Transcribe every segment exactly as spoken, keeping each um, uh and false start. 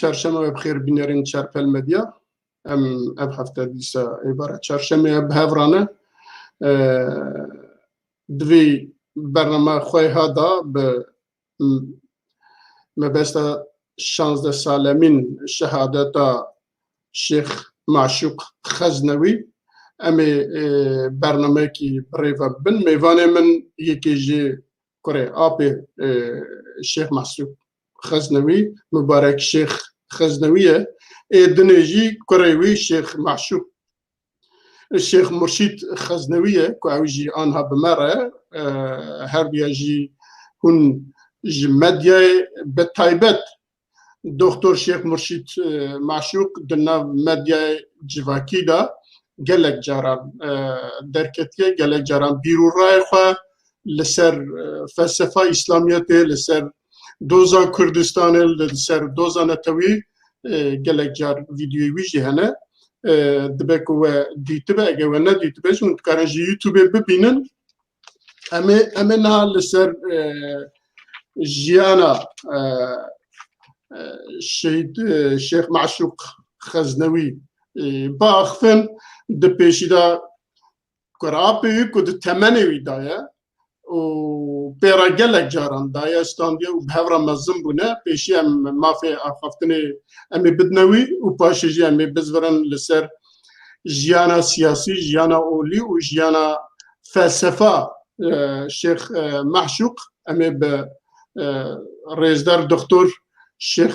Çarşeme we bi xêr bînerên Çarpel Medya. Em ev hefte dîsa êvara çarşemê ye bi hev re ne. E, di vê bername xwe ha da bi m-, mebesta şazdeh salemîn şehadeta Şêx Maşûq Xeznewî, em ê, e, bernameyekî bi rê ve bibin. Mêvanê min yekê jî kurê apê, e, Şêx Maşûq Xeznewî, Mubarek Şêx Xeznewî ye. Ê dinê jî kurê wî Şêx Maşûq, Şêx Murşîd Xeznewî ye, ku ew jî anha bi me re, e, her duya jî hûn ji medyayê, bi taybet Doktor Şêx Murşîd, e, Maşûq di nav medyayê civakî de gelek caran, e, derketiye, gelek caran bîr û rayê xwe li ser, e, felsefa Îslamiyetê, li ser doza Kurdistanê, li ser doza netewî, e, gelek car vîdeoyê wî jî hene. E, dibe ku we dîtibe, eger we nedîtibe jî hûn dikarin ji YouTubeê bibînin. Em ê, em ê niha li ser, e, jiyana, e, e, şehîd, e, Şêx Maşûq Xeznewî, e, biaxivin. Di pêşî de kurapê wî ku di temenê wî de ye û pê re gelek caran daye, standiye û bi hev re mezin bûne. Pêşî em mafê axaftinê em ê bidine wî û paşê jî em ê bizvirin li ser jiyana siyasî, jiyana olî û jiyana felsefa, e, Şêx, e, Maşûq. Em ê bi, e, rêzdar Doktor Şêx,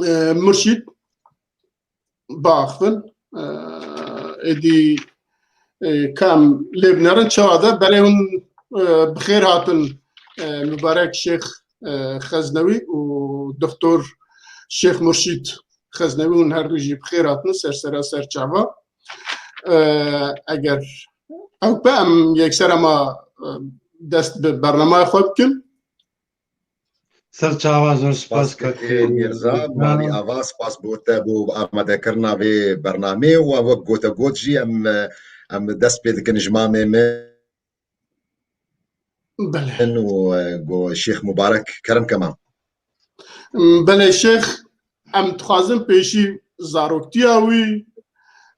e, Murşîd biaxivin. E, êdî, e, ka em lê binerin çawa de. Belê hûn, e, bi xêr hatin, e, Mubarek Şêx, e, Xeznewî û Doktor Şêx Murşîd Xeznewî, hûn her du jî bi xêr hatin ser sera ser çava. E, eger ew be em yekser ema, e, dest bi bernameya xwe bikin. Ser çava, zor spas, spas kek, kek Mîrza, Mîrza. Malî Ava, spas bo te bo amadekirina vê bernamê û wek gote got jî em, em dest pê dikin ji mamê min. Belê. Û, e, go Şêx Mubarek, kerem ke mam. Belê Şêx, em dixwazin pêşî zaroktiya wî,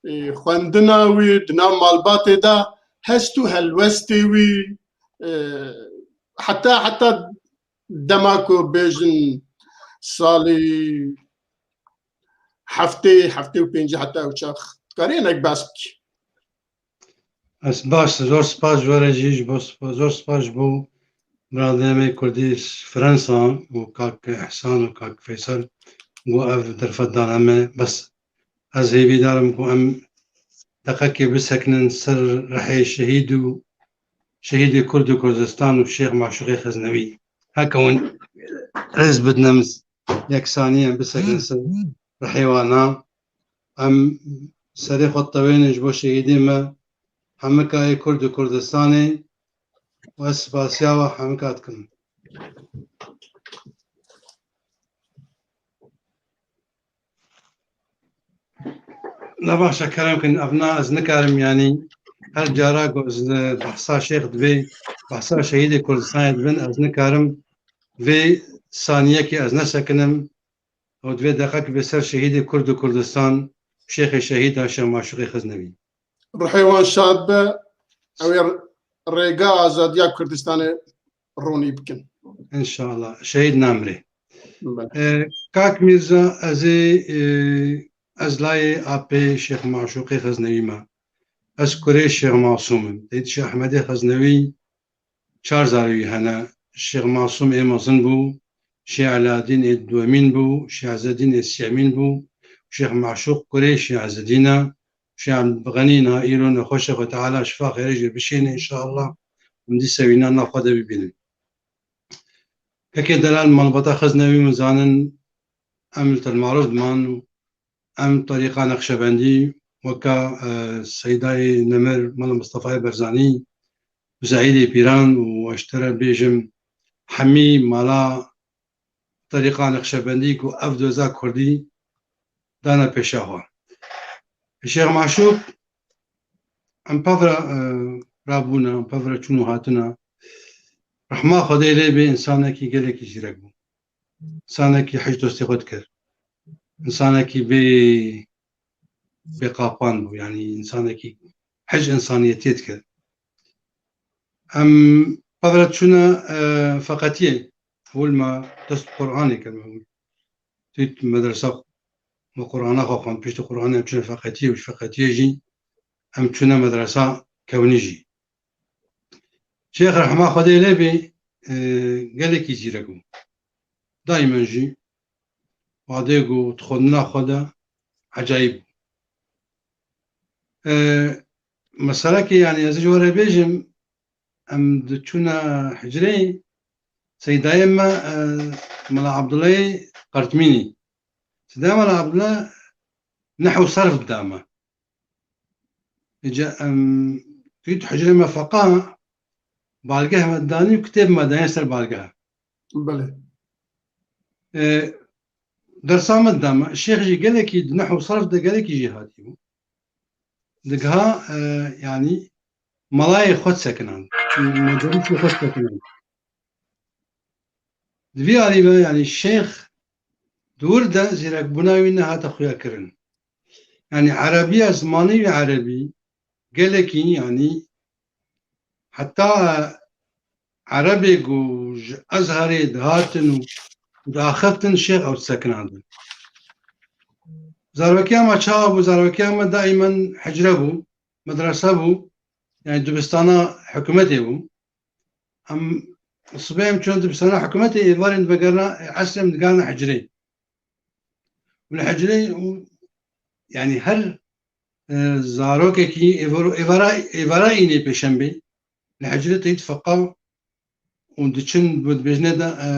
e, xwendina wî, di nav malbatê de hest û helwestê wî, e, heta, heta dema ku bêjin salî heftê, heftê û pêncî heta ew çax dikarî hinek behs bikî. Ez baş, zor spas ji we re jî, ji bo sp-, zor spas ji bo biradê me Kurdî Fransa û kak Ehsan û kak Feysel bo ev derfet dane me. Bes ez hêvîdar im ku em deqekê bisekinin ser rihê şehîd û şehîdê Kurd û Kurdistan û Şêx Maşûqê Xeznewî. Heke hûn rêz bidin em yeksanî em bisekinin ser rihê wana. Em serê xwe tewênin ji bo şehîdê me, hemika yê Kurd û Kurdistanê, û ez spasiya we hemika dikim. Ne baş e, kerem kin, evna ez nikarim, yanî her cara ku ez, e, behsa şêx divê, behsa şehîdê Kurdistanê dibin, ez nikarim vê saniyekê ez nesekinim û divê deqek bê ser şehîdê Kurd û Kurdistan, şêxê şehîd a Şêx Maşûqê Xeznewî. Ruhê wan şad be, ew ê rêga azadiya Kurdistanê ronî bikin. Înşallah. Şehîd namrê. Belê. E, kak Mîrza, ez ê, e, ez layê apê Şêx Maşûqê Xeznewî me. Ez kurê Şêx Masûm im. Teyîd Şêx Ehmedê Xeznewî çar zarê wî hene. Şêx Masûm ê mezin bû, Şêx Eladîn ê duemîn bû, Şêx Ezedîn ê sêyemîn bû, Şêx Maşûq kurê Şêx Ezedîn e. Şêx Ebdulxenî niha îro nexweş e, Xwe Teala şifa xêrê jê bişêne înşallah. Em dîsa wîna nav xwe de bibînin. Kekê delal malbata Xeznewî min zanin, em li Telmarov diman û em terîqa Neqşebendî weka, e, Seydayê Nemir, Mela Mistefayê Berzanî û Seîdê Pîran û ez ji te re bêjim hemî mala terîqa Neqşebendî ku ev doza kurdî dane pêşa xwe. Şêx Maşûq, em pevre, e, rabûne, em pevre çûn û hatine. Rehma Xwedê lê bê, însanekî gelekî zîrek bû. Însanekî hej dostê xwe dikir. Însanekî bê, bê qapan bû, yanî însanekî hej însaniyetiyê dikir. Em pevre çûne, e, feqetiyê. Hûl me dest Qur'anê kir me hûl. Tît medresa me Qur'ana xwe xwend, piştî Qur'anê em çûne feqetiyê û ji feqetiyê jî em çûne medresa kewnî jî. Şêx rehma Xwedê lê bê, e, gelekî zîrek bû. Daymen jî wadê ku di xwendina xwe de ecayîb bû. E, meselekê, yanî ez ji we re bêjim, em diçûne hicrê, seydayê me, e, Mela Abdullahê Qertmînî. Seydayê Mela Abdullah nehw serf dida me. Îca em tît hicrê me feqa, balgeh me danî û kitêb me dayên ser balgeha. Belê. E, dersa me dida me. Şêx jî gelekî di nehw sarf de gelekî jêhatî bû. Digiha, e, yanî melayê xwe disekinand. Mederîsê xwe disekinand. Di vî alî ve, yanî şêx di wir de zîrekbûna wî nehate xuyakirin. Yanî erebiya, zimanê wî erebî gelekî, yanî heta erebê ku ji Ezherê dihatin û diaxiftin, şêx ew disekinandin. Zarokiya me çawa bû? Zarokiya me daîmen hicre bû, medrese bû, yanî dibistana hikûmetê bû. Em sibê em çûn dibistana hikûmetê, êvarên divegerna, esrê em digerna hicrê. Û li hicrê û, yanî her, e, zarokekî êvar-, êvara, êvara înê pêşembê li hicrê teyît feqa û diçin bi dibêjne de, e,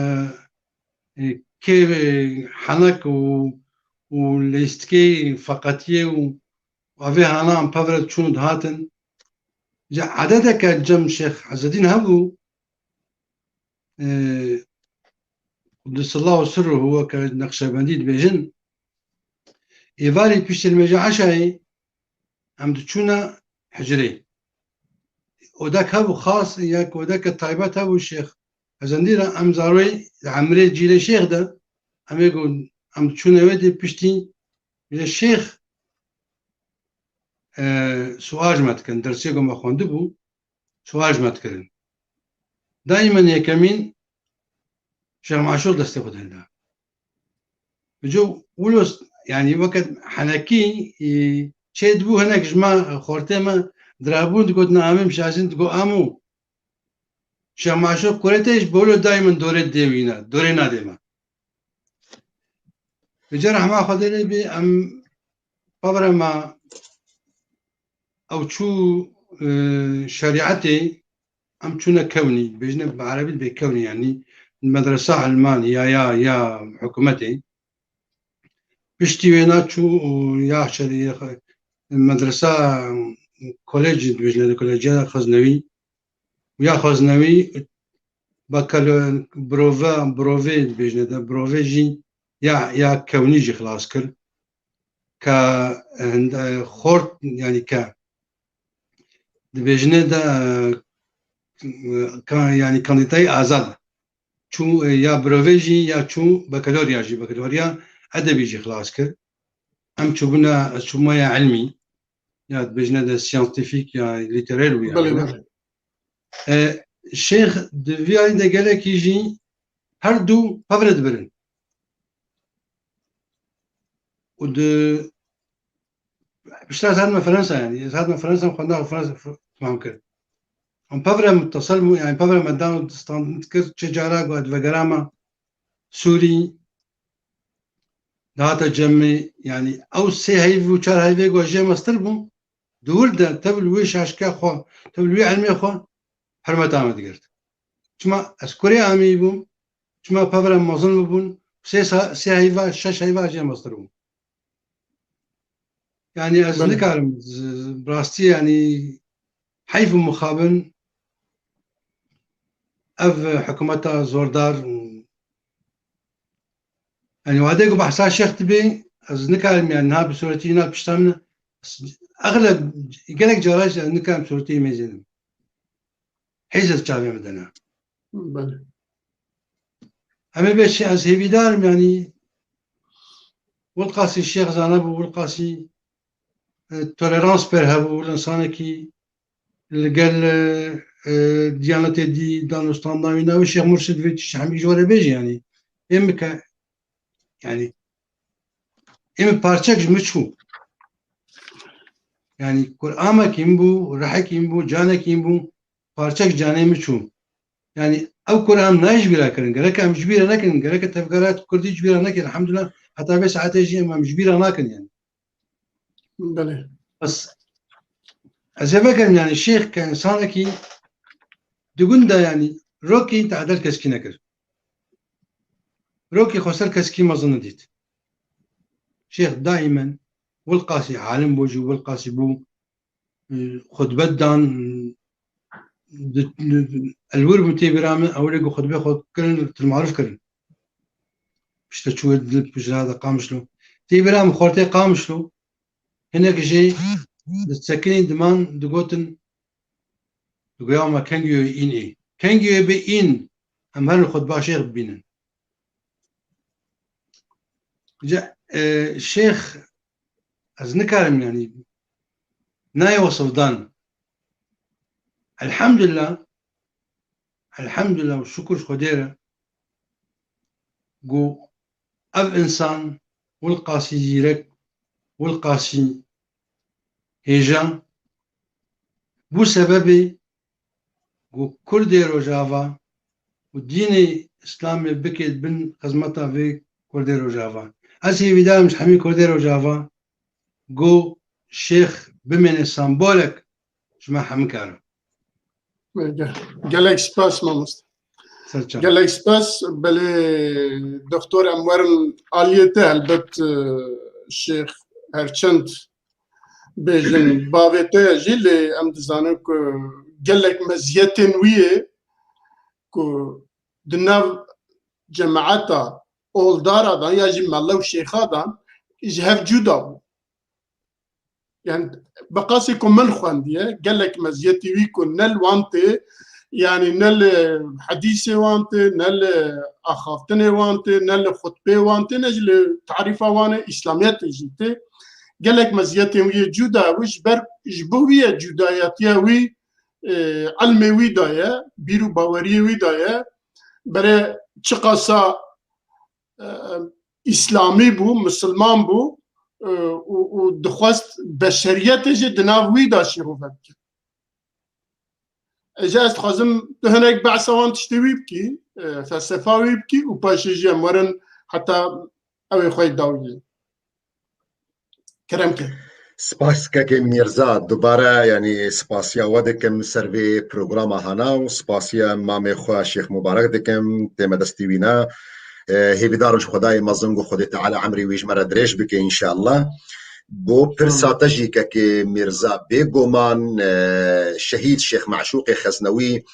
e, kê, e, henek û, û lîstikê feqetiyê û avê hana em pevre diçûn û dihatin. Ji ededeke cem Şêx Hezedîn hebû, e, Quddisallahu sirruhu, weke Neqşebendî dibêjin, êvarî piştî nimêja eşayê em diçûne hicrê. Odek hebû xas, yek odeke taybet hebû Şêx Hezendî re, em zarwê li emrê cîlê Şêx de, em ê ku em diçûne wê dê piştî bê Şêx, e, sual ji me dikin, dersê ku me xwendibû, sual ji me dikirin. Daîmen yekemîn Şêx Maşûq destê xwe dihilda. Bi cû wilo, yanî weke henekî, e, çê dibû, hinek ji me xortê me dirabûn, digotin, "Amê Şazîn", digot, "Amo." Şêx Maşûq kurê te ji bolo daîmen dorê dê wî ne, dorê nadê me. Bi cê rehma Xwedê lê bê, em pevre me ew çû, e, şerîetê, em çûne kewnî, dibêjine bi erebî dibê kewnî, yanî medresa ilmanî ya, ya, ya hikûmetê. Piştî wêna çû û ya şerî-, medresa, kolej dibêjine de, kolejiya xeznewî. Û ya xeznewî bakalo-, brove, brove dibêjine de, brove jî ya, ya kewnî jî xilas kir. Ke hinde xort, yanî ke dibêjine de, e, ka-, yanî kandîdayê azad. Çû, e, ya brove jî ya çû bakalorya jî, bakalorya edebî jî xilas kir. Em çûbûne, ez çûbûme ya ilmî, ya dibêjine de scientifique ya littéraire bû ya. Belê, belê. E, Şêx di vî alî de gelekî jî her du pevre dibirin. Û di pişta ez hatime Fransa, yanî ez hatime Fransa, xwendina xwe Fransa f-, temam kir. Em pevre mutesil bû, yanî pevre me dan û standin dikir, çi cara ku ez vegerama Sûrî, dihate cemê, yanî ew sê heyv û çar heyvê ku jê mestir bû, di wir de tev li wê şaşka xwe, tev li wê ilmê xwe hurmeta me digirt. Çima ez kurê amî bûm, çima pevre mezin bûbûn, sê sa-, sê heyva, şeş heyva jê mestir bûm. Yanî ez Belê. nikarim, z-, z-, bi rastî, yanî heyf û mixabin ev hikûmeta zordar, yanî wadê ku behsa Şêx dibê, ez nikarim, yanî niha bi sûretî, niha pişta min, ez exleb gelek cara jî ez nikarim sûretî mêzênim. Hêz ez çavê min de ne. Belê. Em ê bê çi, ez hêvîdar im, yanî Wilqasî şêx zane bû, Wilqasî, e, tolerans pêr hebû, li insanekî li gel, e, e, diyanetê dî danûstanda wî navê Şêx Murşid vê tiştî hemî ji we re bêjî, yanî ê min ke, yanî ê min parçek ji min çû. Yanî Kur'amek hîn bû, rehek hîn bû, canek hîn bû, parçek canê min çû. Yanî ew Kur'an nayê ji bîra kirin. Gerek em ji bîra nekin, gerek tevgera Kurdî ji bîra nekin. Elhamdulillah, heta vê saetê jî em, em ji bîra nakin yanî. Belê. Bes ez ê vegerim yanî şêx ke însanekî di gund de yanî rokî tehdel keskî nekir. Rokî xweser keskî mezin nedît. Şêx daimen Wilqasî alim bû jî, Wilqasî bû, e, xutbe dan, di, di, elwir bû tê bîra min, ewilê ku xutbê xwe kirin, til maruf kirin. Pişte çûyê dil pijra de Qamişlo. Tê bîra min xortê Qamişlo. Hinek jê disekinîn diman digotin, digoya me kengî wê în ê. Kengî wê bê în, em herin xutba şêx bibînin. Ca, e, şêx, ez nikarim yanî, nayê wesifdan. Elhamdulillah, elhamdulillah û şukur ji Xwedê re ku ev însan Wilqasî zîrek, Wilqasî hêja bû sebebê ku Kurdê Rojava û dînê Îslamê bike bin xizmeta vê Kurdê Rojava. Ez hêvîdar im ji hemî Kurdê Rojava ku şêx bimêne sembolek ji me hemikar e. Ge-, gelek spas mamoste. Ser çav. Gelek spas. Belê doktor, em werin aliyê te, helbet, e, şêx her çend bêjin bavê te ye jî, lê em dizanin ku gelek meziyetên wî yê ku di nav cemaeta oldara dan ya jî mele û şêxa dan ji hev cuda bû. Yani bi qasî ku min xwendiye, gelek meziyetî wî ku ne li wan tê, yani ne li hedîsê wan tê, ne li axaftinê wan tê, ne li xutbê wan tê, ne jî li tarîfa wan ê Îslamiyetê jî tê. Gelek meziyetên wî yê cuda bû, ji ber, ji bo wî ye cudayetiya wî, e, ilmê wî daye, bîr û baweriyê wî daye. Berê çiqasa, e, Îslamî bû, misilman bû, e, û, û dixwest beşeriyetê jî di nav wî de şîrove bike. Ji ez dixwazim tu hinek behsa wan tiştê wî bikî, e, felsefa wî bikî û paşê jî em werin heta ew ê xwe yê dawiyê. Kerem ke. Spas kekê Mîrza, dubare, yanî, spasiya we dikim ser vê programa hana û spasiya mamê xwe Şêx Mubarek dikim, tême destî wî ne. E, hêvîdar im ji Xwedayê mezin ku Xwedê Teala emrê wî ji me re dirêj bike înşallah. Bo pirsa te jî kekê Mîrza, bêguman, e, şehîd Şêx Meşûqê Xeznewî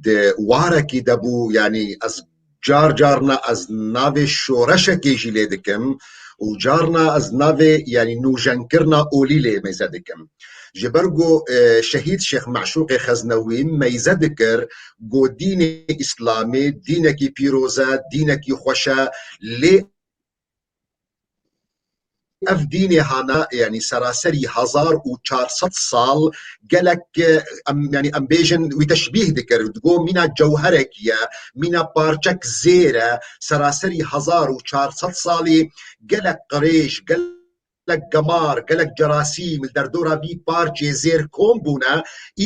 di warekî de bû, yanî ez car carna ez navê şoreşekê jî lê dikim û carna ez navê, yanî, nûjenkirina olî lê mêze dikim. Ji ber ku, e, şehîd Şêx Meşûqê Xeznewî meyze dikir ku dînê Îslamê dînekî pîroz e, dînekî xweş e, lê ev dînê hana, yanî seraserî hezar û çar sed sal, gelek, e, em, yanî em bêjin wî teşbîh dikir, digo mîna cewherekî ye, mîna parçek zêr e, seraserî hezar û çar sed salî gelek qirêj, gelek gemar, gelek cerasîm li derdora vî parçê zêr kom bûne,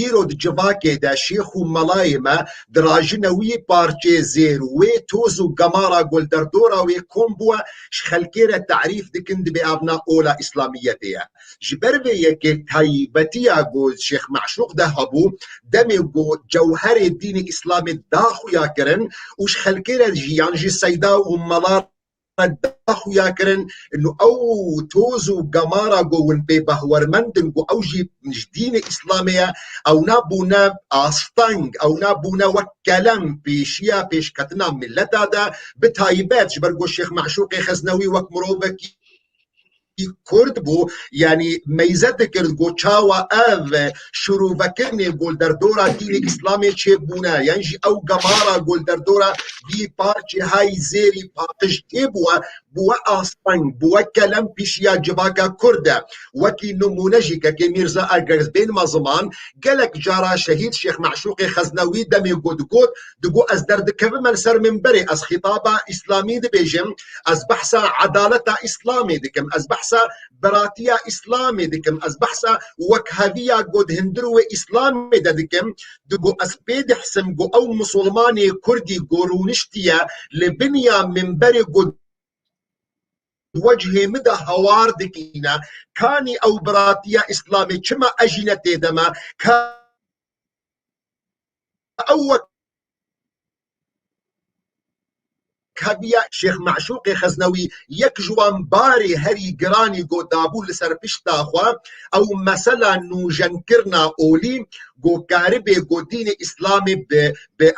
îro di civakê de şêx û melayê me dirajine wî parçê zêr û wê toz û gemara ku li derdora wê kom bûye, ji xelkê re tarîf dikin, dibê ev ne ola Îslamiyetê ye. Ji ber vê yekê taybetiya ku Şêx Meşûq de hebû, demê ku cewherê dînê Îslamê daxuya kirin û ji xelkê re jî, yan jî seyda û mela re daxuya kirin, û ew toz û gemara ku hûn pê behwermend in, ku ew jî ji dînê Îslamê ye, ewna bûne asteng, ewna bûne wek kelem pêşiya pêşketina mileta de, bi taybet ji ber ku Şêx Meşûqê Xeznewî wek mirovekî Kurd bû, yanî meyze dikir ku çawa ev şirûvekirinê ku li derdora dînê Îslamê çêbûne, yan jî ew gemara ku li derdora vî parçê hay zêrî paqij çêbûye, bûye asteng, bûye kelem pişiya civaka Kurd e. Wekî nimûne jî kekê Mîrza Ergez bên me ziman, gelek cara şehîd Şêx Meşûqê Xeznewî demê ku digot, digot, ez derdikevime li ser minberê, ez xîtaba Îslamî dibêjim, ez behsa edaleta Îslamê dikim, ez behsa biratiya Îslamê dikim, ez behsa wekheviya ku di hundirê Îslamê de dikim, digot, ez pê dihsim ku ew misilmanê Kurdî ku rûniştiye li biniya minberê ku wecihê min de hawar dikîne, kanî ew biratiya Îslamê çima ez jî ne tê de me, ka ew wek heviya Şêx Meşûqê Xeznewî yek ji wan barê herî giranî ku dabû li ser pişta xwe, ew mesela nûjenkirina olî ku karibê ku dînê Îslamê bi, bi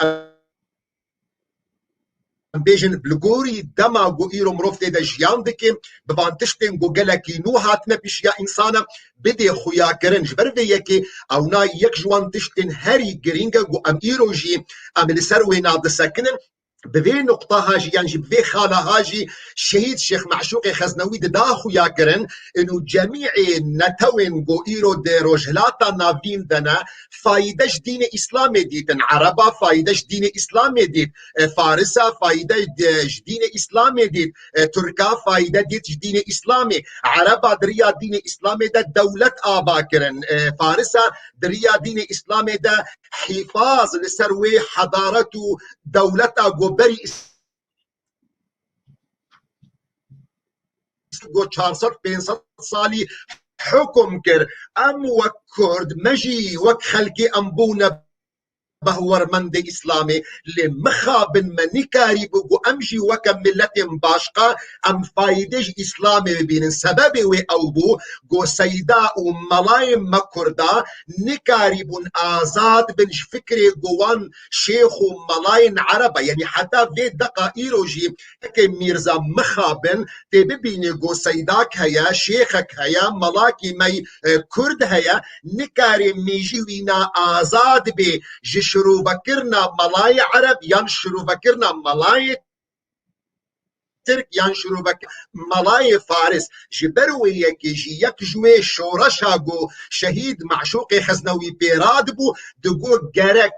em bêjin, li gorî dema ku îro mirov tê de jiyan dike, bi van tiştên ku gelekî nû hatine pişiya însana, bidê xuyakirin. Ji ber vê yekê ewna yek ji wan tiştên herî girîng e ku em îro jî em li ser wêna disekinin. Bi vê nuqtaha jî, yan jî bi vê xalaha jî şehîd Şêx Meşûqê Xeznewî dida xuyakirin, û cemîê netewên ku îro di Rojhilata Navîn de ne, fayde ji dînê Îslamê dîtin. Ereba fayde ji dînê Îslamê dît. E, Farisa fayde de ji dînê Îslamê dît. E, Tirka fayde dît ji dînê Îslamê. Ereba di riya dînê Îslamê de dewlet ava kirin. E, Farisa di riya dînê Îslamê de hîfaz li ser wê hedaret û dewleta ku berî Îs-, ku çar sed pênc sed salî hukum kir. Em wek Kurd, me jî wek xelkê em bûne behwermendê Îslamê, lê mixabin me nikarîbû ku em jî weke miletên başqa em fayde ji Îslamê bibînin. Sebebê wê ew bû ku seyda û melayên me Kurda nikarîbûn azad bin ji fikrê ku wan şêx û melayên Ereb e. Yanî heta vê deqa îro jî kekê Mîrza mixabin tê bibînê ku seydak heye, şêxek heye, melakî me, e, Kurd heye, nikare mêjî wîna azad bê ji şirûvekirina melayê Ereb yan şirûvekirina melayê Tirk yan şirûvek melayê Faris. Ji ber wê yekê jî yek ji wê şoreşa ku şehîd Meşûqê Xeznewî pê radibû, digot gerek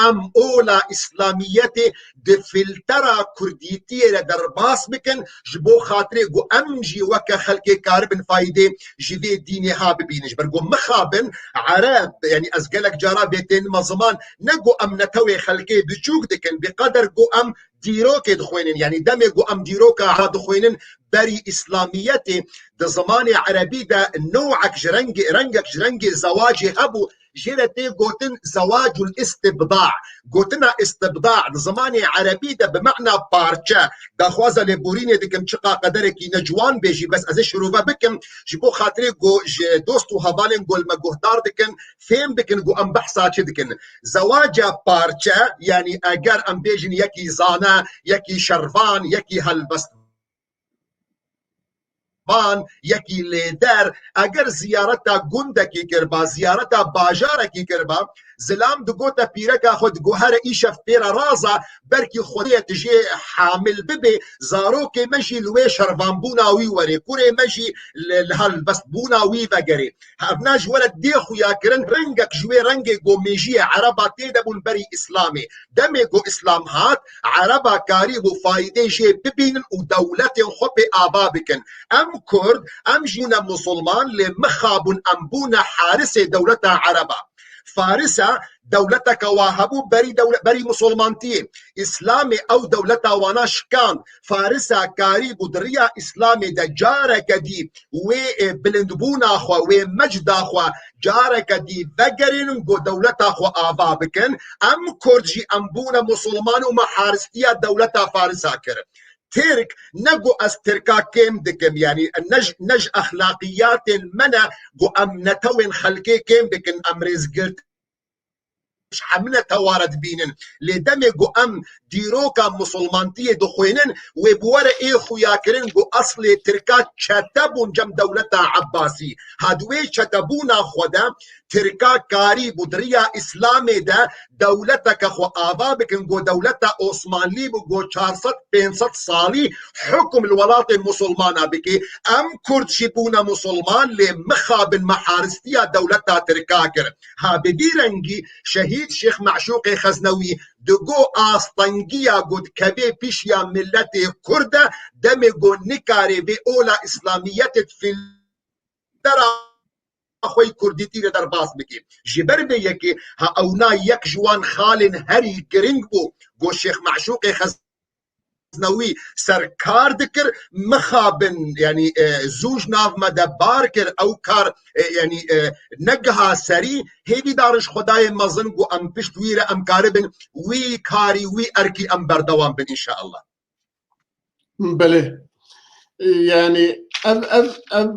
em ola Îslamiyetê di filtera Kurdîtiyê re derbas bikin, ji bo xatirê ku em jî weke xelkê karibin faydê ji vê dînê ha bibînin. Ji ber ku mixabin Ereb, yanî ez gelek cara vê tênime ziman, ne ku em netewê xelkê biçûk dikin, bi qeder ku em dîrokê dixwînin, yanî demê ku em dîroka ha dixwînin, berî Îslamiyetê di zimanê Erebî de newek ji rengê, rengek ji rengê zewacê hebû, jê re tê gotin zewacul istibda. Gotina istibda di zimanê Erebî de bi mena parçe, daxwaza lêborînê dikim, çiqa qederekî ne ciwan bê jî, bes ez ê şirove bikim, ji bo xatirê ku ji dost û hevalên ku li me guhdar dikin, fêm bikin ku em behsa çi dikin. Zewaca parçe, yanî eger em bêjin yekî zane, yekî şervan, yekî helbestvan, yekî lêder, eger ziyareta gundekî kiriba, ziyareta bajarekî kiriba, zilam digote pîreka xwe, digo here îşev pê re raza, belkî Xwedê tu jê hamil bibê, zarokê me jî li wê şervanbûna wî werê, kurê me jî li, li helbestbûna wî vegerê. Hevna ji we re dê xuya kirin, rengek ji wê rengê ku mêjiyê Ereba tê de bûn berî Îslamê. Demê ku Îslam hat, Ereba karîbû faydê jê bibînin û dewletên xwe pê ava bikin. Em Kurd, em jî ne Musulman, lê mixabûn em bûne harisê dewleta Ereba. Farisa dewleteke wa hebû berî dewle-, berî Musulmantiyê. Îslamê ew dewleta wana şikand. Farisa karîbû di riya Îslamê de careke dî wê, e, bilindbûna xwe, wê mecda xwe careke dî vegerînin, ku dewleta xwe ava bikin. Em Kurd jî em bûne Musulman û me haristiya dewleta Farisa kir. Tirk, ne ku ez Tirka kêm dikim, yanî ne ji, ne ji exlaqiyatên me ne ku em netewên xelkê kêm dikin, em rêzgirt hemine teware dibînin. Lê demê ku em dîroka musulmantiyê dixwînin, wê bi were ê xuyakirin ku eslê Tirka çete bûn cem dewleta Ebbasî. Ha di wê çetebûna xwe de Tirka karîbû di riya Îslamê de dewleteke xwe ava bikin, ku dewleta Osmanlî bû, ku çar sed pênc sed salî hukm li welatê musulmana bike. Em Kurd jî bûne musulman, lê mixabin me haristiya dewleta Tirka kir. Ha bi vî rengî şehîd Şêx Meşûqê Xeznewî digo astengiya ku dikeve pişiya miletê Kurd e, demê ku nikarê vê ola Îslamiyetê di filtera xwe yî Kurdîtî re derbas bike. Ji ber vê yekê ha ewna yek ji wan xalên herî giring bû ku Şêx Meşûqê Xeznewî Xeznewî ser kar dikir, mixabin, yanî, e, zû ji nav me de bar kir, ew kar, e, yanî, e, negiha serî, hêvîdar in ji Xwedayê mezin ku em pişt wî re em karibin wî karî, wî erkî em berdewam bin înşeallah. Belê. Yani ev, ev, ev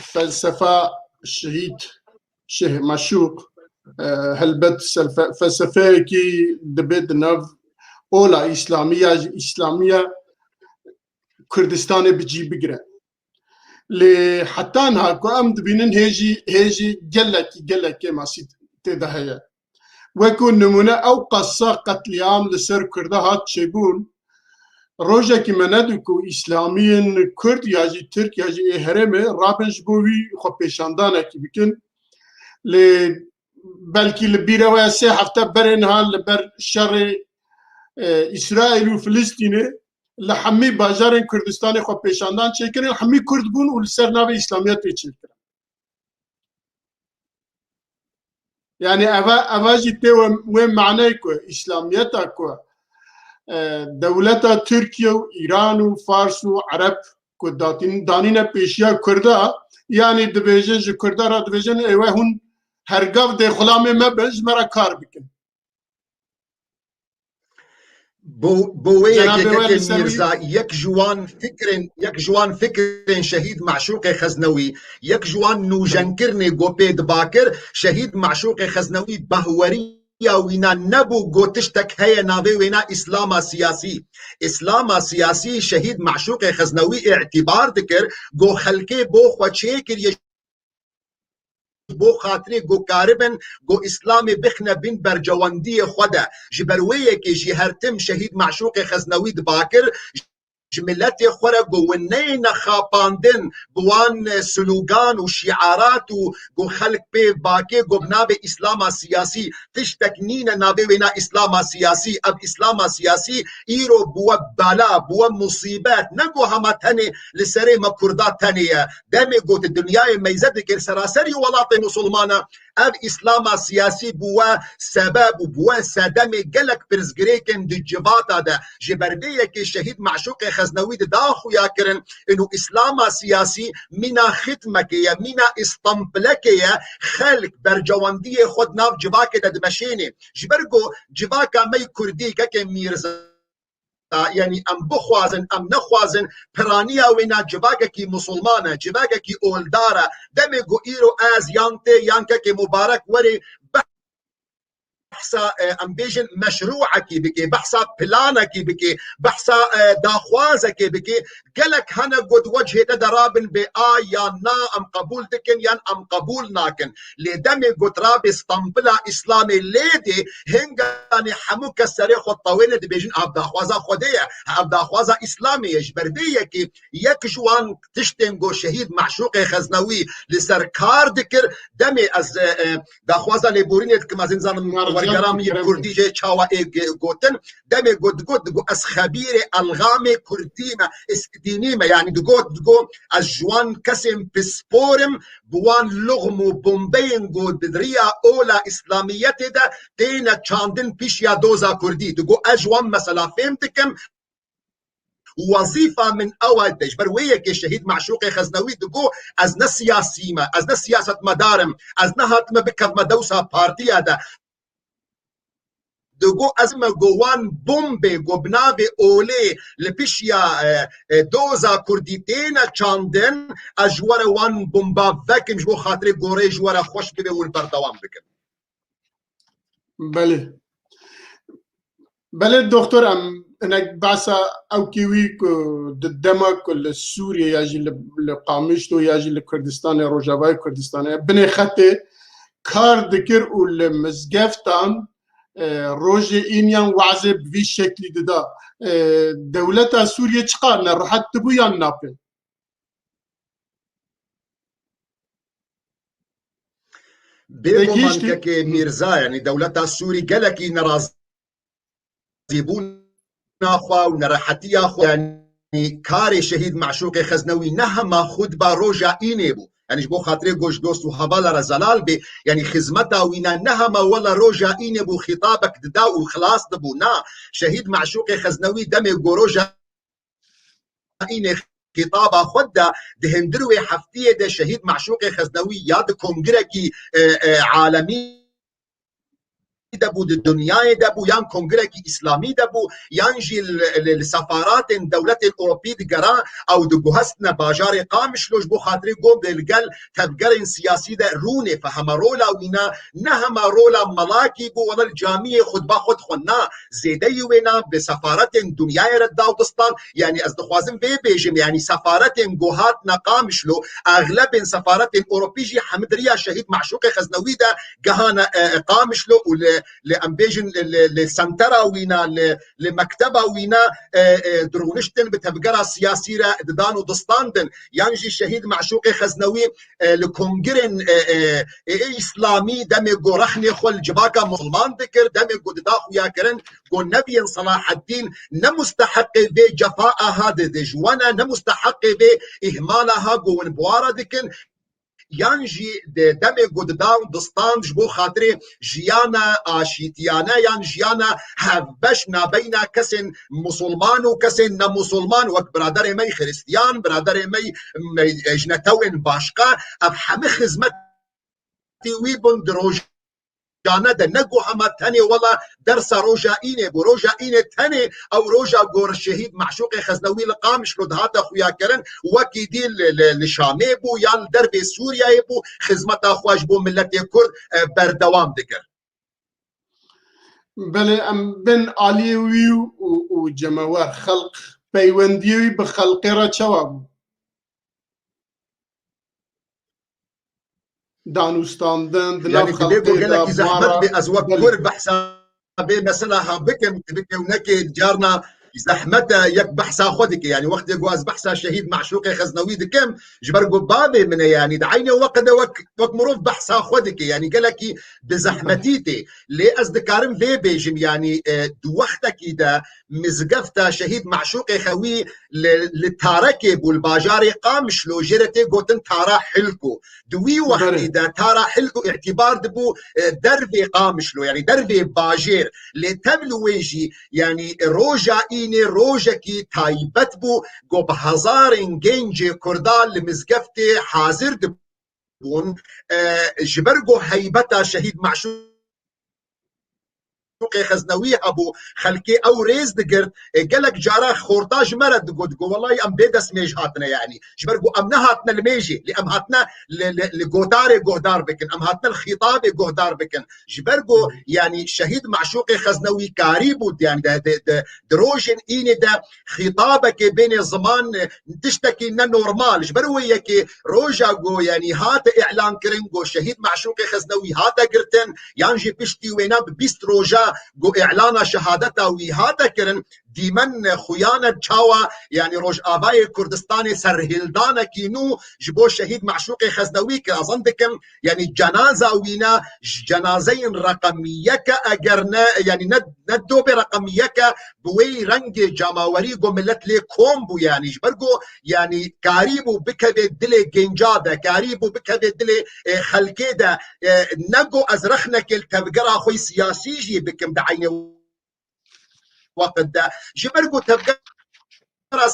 felsefa şehîd Şêh Meşûq, e, helbet selfe-, felsefeyekî dibe di nav ola Îslamiya, ji Îslamiya Kurdistanê bi cî bigire. Lê heta niha ku em dibînin hê jî, hê jî gelekî, gelekî kêmasî tê de heye. Wekî nimûne ew qasa qetlîam li ser Kurda hat çêbûn, rojekî me nedî ku Îslamiyên Kurd ya jî Tirk ya jî ê herêmê rabin ji bo wî xwepêşandanekî bikin. Lê belkî li bîra we sê hefte berê niha li ber şerê, e, Îsraîl û Filistînê li hemî bajarên Kurdistanê xwepêşandan çêkirin, hemî Kurd bûn û li ser navê Îslamiyetê çêkirin. Yani eva, eva jî tê wê, wê maneyê ku Îslamiyeta ku, e, dewleta Tirkiye û Îran û Fars û Ereb ku datin, danîne pêşiya Kurda, yani dibêjin ji Kurda re dibêjin ê we hûn hergav dê xulamê me bin, ji me re kar bikin. Bo, bo wê yekê Cenabê we kekê li ser wî Mîrza, yek ji wan fikrên, yek ji wan fikrên şehîd Meşûqê Xeznewî, yek ji wan nûjenkirinê ku pê diba kir, şehîd Meşûqê Xeznewî bahweriya wîna nebû ku tiştek heye navê wêna Îslama siyasî. Îslama siyasî şehîd Meşûqê Xeznewî îtîbar dikir ku xelkê bo xwe çêkiriye, bo xatirê ku karibin ku Îslamê bixine bin bercewendiyê xwe de. Ji ber wê yekê jî her tim şehîd Meşûqê Xeznewî diba kir, ji miletê xwe re ku win neyêne xapandin bi wan, e, slogan û şiarat û ku xelk pê bakê ku bi navê Îslama siyasî tiştek nîne navê wêna Îslama siyasî. Ev Îslama siyasî îro bûwe bela, bûwe musîbet. Ne ku hema tenê li serê me Kurda tenê ye. Demê ku di dinyayê meyze dikir seraserî welatê musulmana, ev Îslama siyasî bûwe sebeb û bûwe sedemê gelek pirsgirêkên di civata de. Ji ber vê yekê şehîd Meşûqê Xeznewî dida xuya kirin, inu Îslama siyasî mîna xitmekê ye, mîna îstampilekê ye, xelk bercewendiyê xwe di nav civakê de dimeşênê. Ji ber ku civaka me yê Kurdî kekê Mîrza, yanî em bixwazin, em nexwazin, piraniya wêna civakekî musulman e, civakekî oldar e. Demê ku îro ez yan tê yan kekê Mubarek werê behsa, e, em bêjin meşrûekî bike, behsa planekî bike, behsa, e, daxwazekê bike, gelek hene ku di wecihê te de rabin bê a yan na, em qebûl dikin yan em qebûl nakin. Lê demê ku rabê stampila Îslamê lê dê, hinganê hemû kes serê xwe tewêne dibêjin, ev daxwaza Xwedê ye, ev daxwaza Îslamê ye. Ji ber vê yekê yek ji wan tiştên ku şehîd Meşûqê Xeznewî li ser kar dikir, demê ez, e, e, daxwaza lêborînê dikim, ez nizanim wergera min yê kurdî jê çawa ê g-, gotin, demê got, digot, digot, ez xebîrê elxamê kurdî me, dînî me, yanî digot, digot, ez ji wan kesên pispor im, bi wan luxm û bombeyên ku di riya ola Îslamiyetê de têne çandin pişiya doza kurdî. Digot, ez ji wan mesela fêm dikim, wezîfa min ew e. Ji ber wê yekê şehîd Meşûqê Xeznewî digot, ez ne siyasî me, ez ne siyasetmedar im, ez nehatime bikevme dewsa partiya de. Digot, ez me ku wan bombê ku bi navê olê li pişiya, e, e, doza kurdî têne çandin, ez ji we re wan bomba vekim, ji bo xatirê goreyê ji we re xweş bibe û li berdewam bikim. Belê. Belê doktor, em hinek behsa ew kî wî ku di dema ku li Sûriyê ya jî li, li Qamişlo ya jî li Kurdistanê, Rojavayê Kurdistanê, binê xetê kar dikir û li mizgeftan, e, rojê îniyan wazê bi vî şeklî dida. E, dewleta Sûriyê çiqas nerehet dibû yan napê? Bêguman kekê Mîrza, yanî dewleta Sûrî gelekî nerazîbûna xwe û nerehetiya xwe, yanî karê Şehîd Meşûqê Xeznewî ne hema xwe diba roja înê bû. Yanî ji bo xatirê goş dost û hevala re zelal bê, yanî xizmeta wî ne, ne hema wela roja înê bû, xîtabek dida û xilas dibû. Na, Şehîd Meşûqê Xeznewî demê go roja înê xîtaba xwe de di hundir wê heftiyê de Şehîd Meşûqê Xeznewî ya di kongirekî, e, e, alemî de bû, di dinyayê de bû, yan kongirekî îslamî de bû, yan jî li, li, li sefaratên dewletên Ewropî digera, ew diguhestine bajarê Qamişlo ji bo xatirê go li gel tevgerên siyasî de rûnê fe. Hema rola wî ne, ne hema rola melakî bû, wela li camiyê xutba xwe dixwend. Na, zêdeyî wê ne, bi sefaretên dinyayê re da û distan. Yanî ez dixwazim vê bêjim, yanî sefaretên ku hatine Qamişlo, exlebên sefaretên Ewropî jî hemî di riya Şehîd Meşûqê Xeznewî de gehane, e, e, Qamişlo û li, li em bêjin li, li, li sentera wî ne, li, li mekteba wî ne, e, e, dirûniştin bi tevgera siyasî re didan û distandin. Yan jî Şehîd Meşûqê Xeznewî, e, li kongirên, e, e, e, îslamî demê ku rexnê xwe li civaka musulman dikir, demê ku dida xuyakirin, ku nebiyên Selahaddîn ne musteheqê vê cefa aha dide, ji we ne, ne musteheqê vê îhmala ha ku win bi wa re dikin, yan jî di demê ku dida û distan ji bo xatirê jiyana aşîtiyane yan jiyana hevbeş nabeyna kesên musulman û kesên nemusulman, wek biraderê me yî xiristiyan, biraderê me yî, me yî, e, ji netewên başqa, ev hemî xizmetî wî bûn di rojane de. Ne ku hema tenê wela dersa roja înê bû. Roja înê tenê ew roja gor Şehîd Meşûqê Xeznewî li Qamişlo dihate xuyakirin, wekî dî li, li, li Şamê bû yan li dervê Sûriyeyê bû, xizmeta xwe ji bo miletê Kurd, e, berdewam dikir. Belê, em bên aliyê wî û, û, û cemawer, xelq, peywendiyê wî bi xelqê re çawa bû? Danûstandin, di nav Yanî divê ku xelkê de gelekî zehmet bû, ez wek Belê. Kurd behsa vê mesela ha bikim, divê ku nekê carna zehmet e yek behsa xwe dike. Yanî wextê ku ez behsa Şehîd Meşûqê Xeznewî dikim, ji ber ku bavê min e, yanî di eynê weqt de wek, wek mirov behsa xwe dike. Yanî gelekî bi zehmetî tê. Lê ez dikarim vê bêjim, yanî, e, di wextekî de mizgefta Şehîd Meşûqê Xewî li, li Tarekê bû, li bajarê Qamişlo, jê re tê gotin Tara Hilko. Di wî wextî Belê. de Tara Hilko îtîbar dibû, e, dervê Qamişlo, yanî dervê bajêr. Lê tev li wê jî, yanî roja înê rojekî taybet bû, ku bi hezarên gencê Kurda li mizgeftê hazir dibûn. E, ji ber ku heybeta Şehîd Meşûqê Xeznewî hebû, xelkê ew rêz digirt. E, gelek cara xorta ji me re digot, digot, "Welahî em bê destmêj hatine, yanî ji ber ku em nehatine li mêjê, lê em hatine li, li, li gotarê guhdar bikin, em hatine li xîtabê guhdar bikin." Ji ber ku, yanî Şehîd Meşûqê Xeznewî karî bû, yanî de, de, de, di rojên înê de xîtabekê bênê ziman, e, tiştekî ne normal. Ji ber wê yekê roja ku, yanî hate îlan kirin ku Şehîd Meşûqê Xeznewî hate girtin, yan jî piştî wêna bi bîst roja ku îlana şehadeta wî hate kirin, dîmen xuyane çawa, yanî Rojavayê Kurdistanê serhildanekî nû ji bo Şehîd Meşûqê Xeznewî kir. Ez zan dikim, yanî cenaza wî ne ji cenazeyên reqemî yek e, eger ne, yanî ne, ne dobê reqemî yek e, bi wê rengê cemawerî ku milet lê kom bû, yanî ji ber ku, yanî karî bû bikeve dilê genca de, karî bû bikeve dilê, e, xelkê de, e, ne ku ez rexnekê li tevgera xwe siyasî jî bikim di eynê weqt de. Ji ber ku tevgera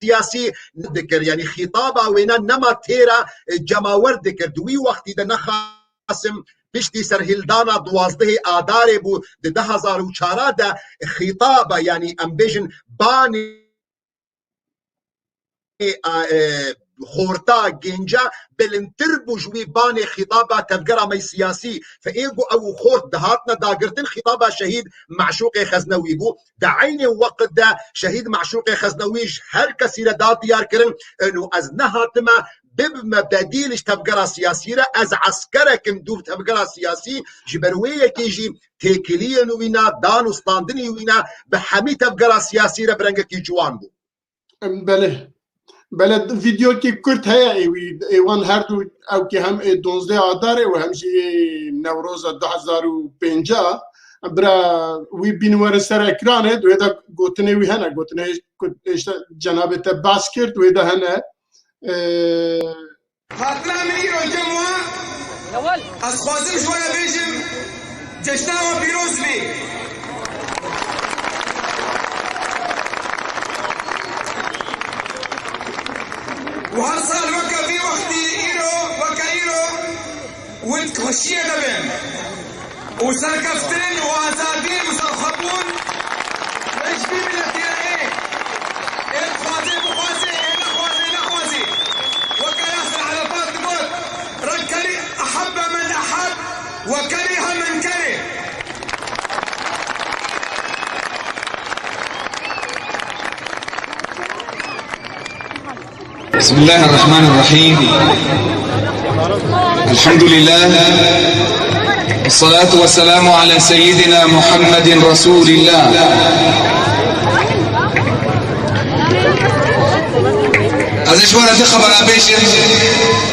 siyasî dikir. Yanî xîtaba wêne nema têra, e, cemawer dikir. Di wî wextî de nexasim piştî serhildana duwazdehê Adarê bû di du hezar û çar de xîtaba, yanî em bêjin banê, a, e, xorta, gênca bilindtir bû ji wî banê xîtaba tevgera me yê siyasî. Fe ê ku ew xort dihatine dagirtin, xîtaba şehîd Meşûqê Xeznewî bû. Di eynê weqt de şehîd Meşûqê Xeznewî ji her kesî re da diyar kirin, eno ez nehatime bibime bedîl ji tevgera siyasî re, ez eskerek im dû tevgera siyasî, ji ber wê yekê jî têkiliyên wîna, dan û standinî wîna bi hemî tevgera siyasî re bi rengekî ciwan bû. Belê. Belê, vîdeokî kurt heye ê wî, ê wan her du, ew kê hem ê duwazdeh Adarê û hem jî ê Newroza du hezar û pêncî. Bira wî bîn werin ser ekranê, wê de gotinê wî hene, gotinê ku işte cenabê te behs kir, wê de hene. Ee, Hatina min îro cem wa, ez xwazim ji we re bêjim, cejna we pîroz bî. Û her sal weke vî wextî îro, weke îro, hûn di xweşiyê de bin. û serkeftin û azadî û serxwebûn ji vî miletê re ê. Ê dixwazê bixwazê, ê nexwazê nexwazê. Weke Yasir Arafat digot, "Rek kerî ehebbe men eheb ve kerîhe men kerîh." بسم الله الرحمن الرحيم. الحمد لله. والصلاة والسلام على سيدنا محمد رسول الله. Ez ê ji we re du xebera bêjim.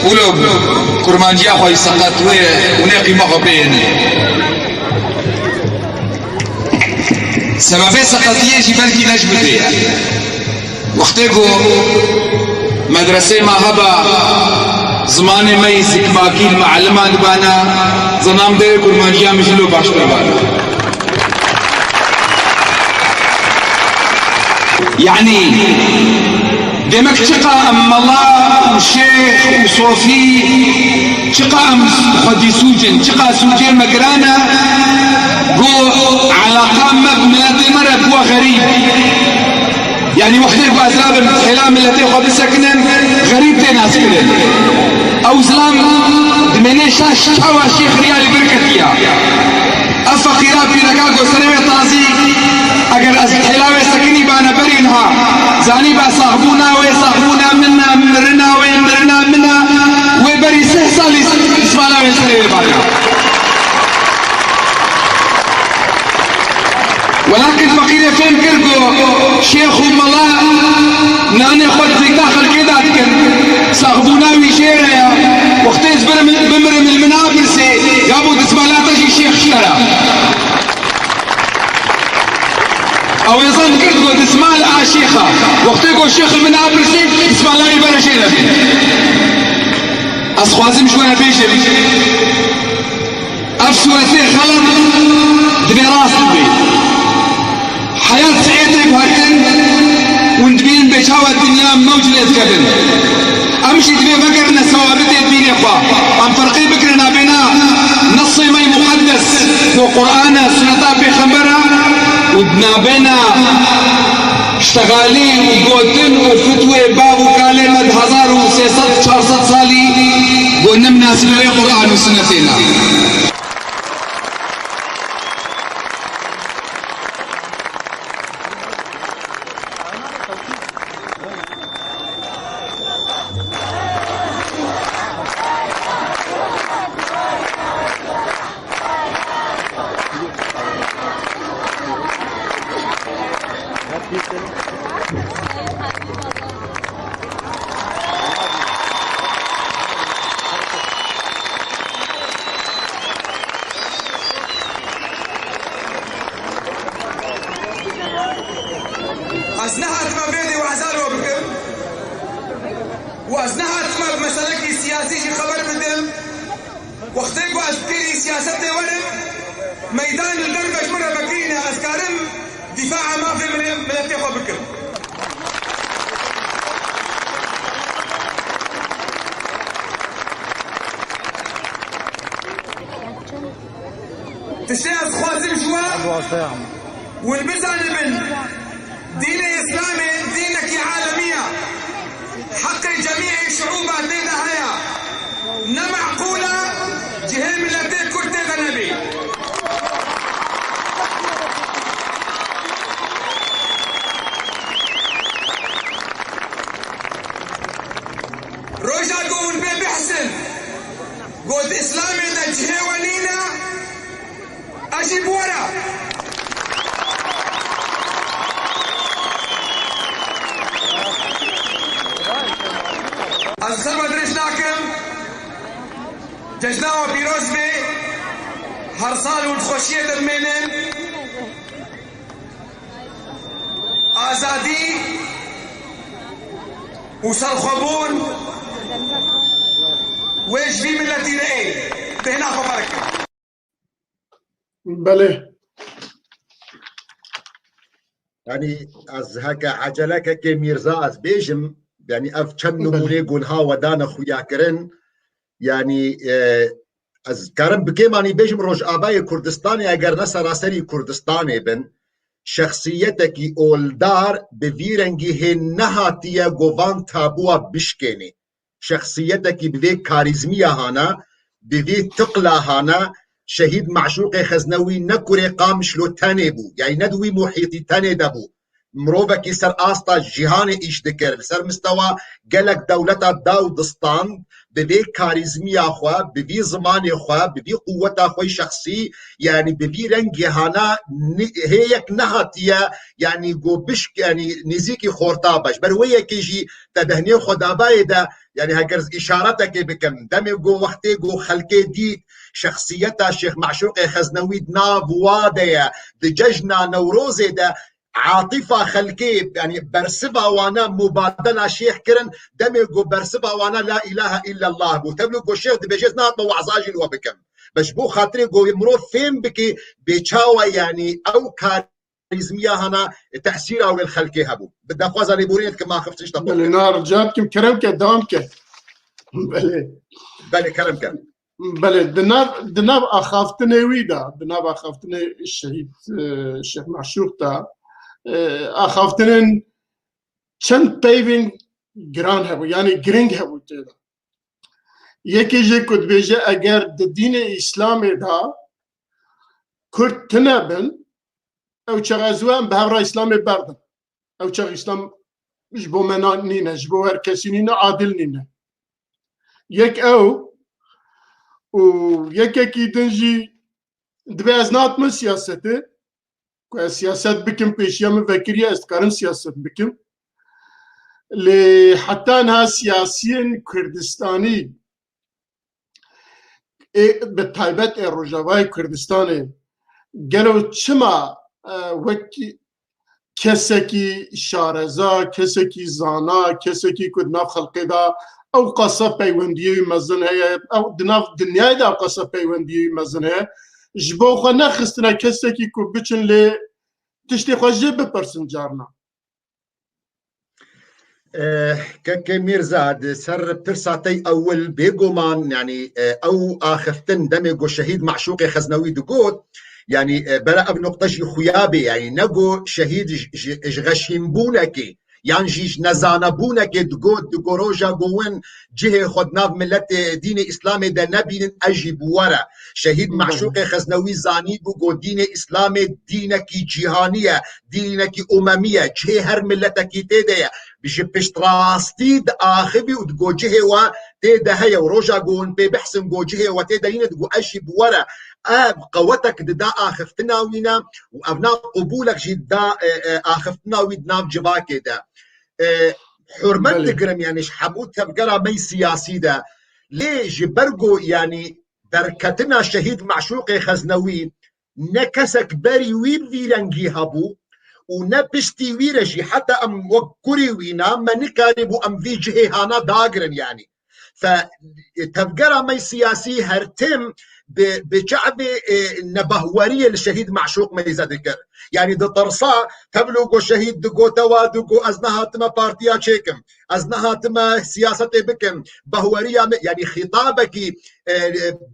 Wilo kurmanciya xwe yî seqet wê û nê qîma xwe bêyêne. Sebebê seqetiyê jî belkî ne ji min bê ye. Wextê ku medresê me heba, zimanê me yî zikmakî li mealiman dibana, zanam dê kurmanciya min jî lo baştir bana. Yanî, demek çiqa em mela û şêx û sofî, çiqa em xwedî sûc in, çiqa sûcê me giran e, ku eleqa me bi miletê me re bûye xerîb. Yanî wextê ku ez rabim hêla miletê xwe bisekinim, xerîb tê naskirin. Ew zilam dimêne şaş çawa şêx riya li vir ketiya. Ev feqîra pîreka ku serê wê tazî, eger ez hêla wê sekinî bana berî niha, zanî ba saxbûna wê saxbûna min e, mirina wê mirina min e, wê berî sih salî ismala wê serê wê bana. Welakin feqîrê fêm kir ku şêx û mela nanê xwe di zîka xelkê de dikin. Saxbûna wî jê re ye. Wextê ez birim, bimirim, li min napirsê, ya bo dismala te jî şêx ji te re. Ew ê zan kir ku dismal a şêx e. Wextê ku şêx li min napirsê, dismala wî bere jê re bê. Ez xwazim ji we re bêjim. Ev sûretê xelet divê rast bibe. Heyat siêtê guhertin, hûn dibînin bê çawa dinya mewc lê dikevin. Em jî divê vegerine sewabitê dînê xwe. Em ferqê bikirin nabêna nesê me yê muqeddes ku Quran e, suneta pêxember e û nabêna Ştegalî û gotin û fitwê bav û kalê me di hezar û sê sed çar sed salî ku ne minasibê wê Quran û Sunnetê ne. Ez nehatime vê dê weza lo bikim û ez nehatime bi meselekî siyasî jî xeber bidim. Wextê ku ez bi kêrî siyasetê werim, meydan li derve ji min re vekirîne, ez karim dîfa'a mafê milê-, miletê xwe bikim. Tiştê ez xwazim ji we, hûn bizanibin, dînê Îslamê dînekî alemî ye. Heqê cemî Siûba tê de heye. Ne meqûl e cihê miletê Kurd tê de nebî. Roja ku hûn pê bihsin, ku di Îslamê de cihê we nîne, ez jî bi we re. Ez ser we dirêj nakim. Cejna we pîroz be. Her sal hûn di xweşiyê de bimênin. Azadî û serxwebûn wê ji vî miletî re ê. Bêhna xwe ferq. Belê. Yanî ez heke ecelekekê Mîrza ez bêjim, yanî ev çend Belê. nimûnê gunha we dane xuyakirin, yanî e, ez karim bikêmanî bêjim Rojavayê Kurdistanê eger ne seraserî Kurdistanê bin, şexsiyetekî oldar bi vî rengî hê nehatiye go van tabûa bişkênê. Şexsiyetekî bi vê karîzmiya hana, bi vî tiqla hana, Şehîd Meşûqê Xeznewî ne kurê Qamişlo tenê bû, yanî ne di wî muhîtî tenê de bû. Mirovekî ser asta cîhanê îş dikir, li ser mistewa gelek dewleta daw distand, bi vê karîzmiya xwe, bi vî zimanê xwe, bi vî quweta xwe yî şexsî, yanî bi vî rengê hana ni- hê yek nehatiye, yanî go bişk, yanî nêzîkî xorta be. Ji ber wê yekê jî te dehnê xwe dabayê de, yanî heger ez îşaretekê bikim, demê go wextê go xelkê dît şexsiyeta Şêx Meşûqê Xeznewî di nav wa de ye, di cejna Newrozê de, atîfa xelkê, yanî bersiva wana mubadela şêx kirin, demê go bersiva wana la îlahe îllallah bû. Tevlî go şêx dibêje ez nehatime weza jî li we bikim. Be ji bo xatirê go mirov fêm bike bê çawa, yanî ew karîzmiya hana tesîra wê li xelkê hebû. Bi daxwaza lêborînê dikim axiftin ji te xwe. Belê, na rica dikim, kerem ke, dewam ke. Belê. Belê, kerem ke. Belê, di nav, di nav axaftinê wî de, di nav axaftinê şehîd, e, Şêx Meşûq de, e, axaftinên çend peyvên giran hebû, yanî giring hebû tê de. Yekê jê ku dibêje eger di dînê Îslamê de Kurd tune bin, ew çax ez û em bi hev re Îslamê berdin. Ew çax Îslam ji bo me na- nîne, ji bo her kesî nîne, adil nîne. Yek ew û yekekî din jî dibê ez nehatime siyasetê, ku ez siyaset bikim, pêşiya min vekiriye, ez dikarim siyaset bikim. Lê heta niha siyasiyên Kurdistanî ê, bi taybet ê Rojavayê Kurdistanê gelo çima, e, wek kesekî şareza, kesekî zana, kesekî ku di nav xelkê de ew qasa peywendiyê wî mezin heye, ew di nav dinyayê de ew qasa peywendiyê wî mezin heye, ji bo xwe nexistine kesekî ku biçin lê tiştê xwe jê bipirsin carna. Eh, Kekê Mîrza, di ser pirsa te ewil bêguman, yanî, eh, ew axiftin demê ku şehîd Meşûqê Xeznewî digot, yanî, eh, bera ev nuqte jî xuya bê, yanî ne ku şehîd ji, ji, ji xeşînbûnekê yan jî ji nezanebûnekê digot, digot roja ku win cihê xwe di nav miletê dînê Îslamê de nebînin, ez jî bi we re. Şehîd Belê. Meşûqê Xeznewî zanîbû ku dînê Îslamê dînekî cîhanî ye, dînekî umemî ye, cihê her miletekî tê de ye. Ji piştrastî diaxivî û digot cihê we tê de heye û roja ku hûn pê bihsin ku cihê we tê de yîne, digot ez jî bi we re. Ev qewetek dida axiftina wî ne û ev na qubûlek jî da, e, e, axiftina wî di nav civakê de. E, hurmet Belê. digirim, yanî ji hemû tevgera me yî siyasî de. Lê ji ber ku, yanî derketina şehîd Meşûqê Xeznewî ne kesek berî wî bi vî rengî hebû û ne piştî wî re jî heta em wek kurî wî ne me nikarîbû em vî cihê hana dagirin, yanî. Fe, tevgera me siyasî her tim bi, bi çavê, e, nebahweriyê li Şehîd Meşûq meyze dikir. Yanî ditirsa, tevlo ku Şehîd digote wa digo ez nehatime partiya çêkim, ez nehatime siyasetê bikim, bahweriya me, yanî xîtabekî, e,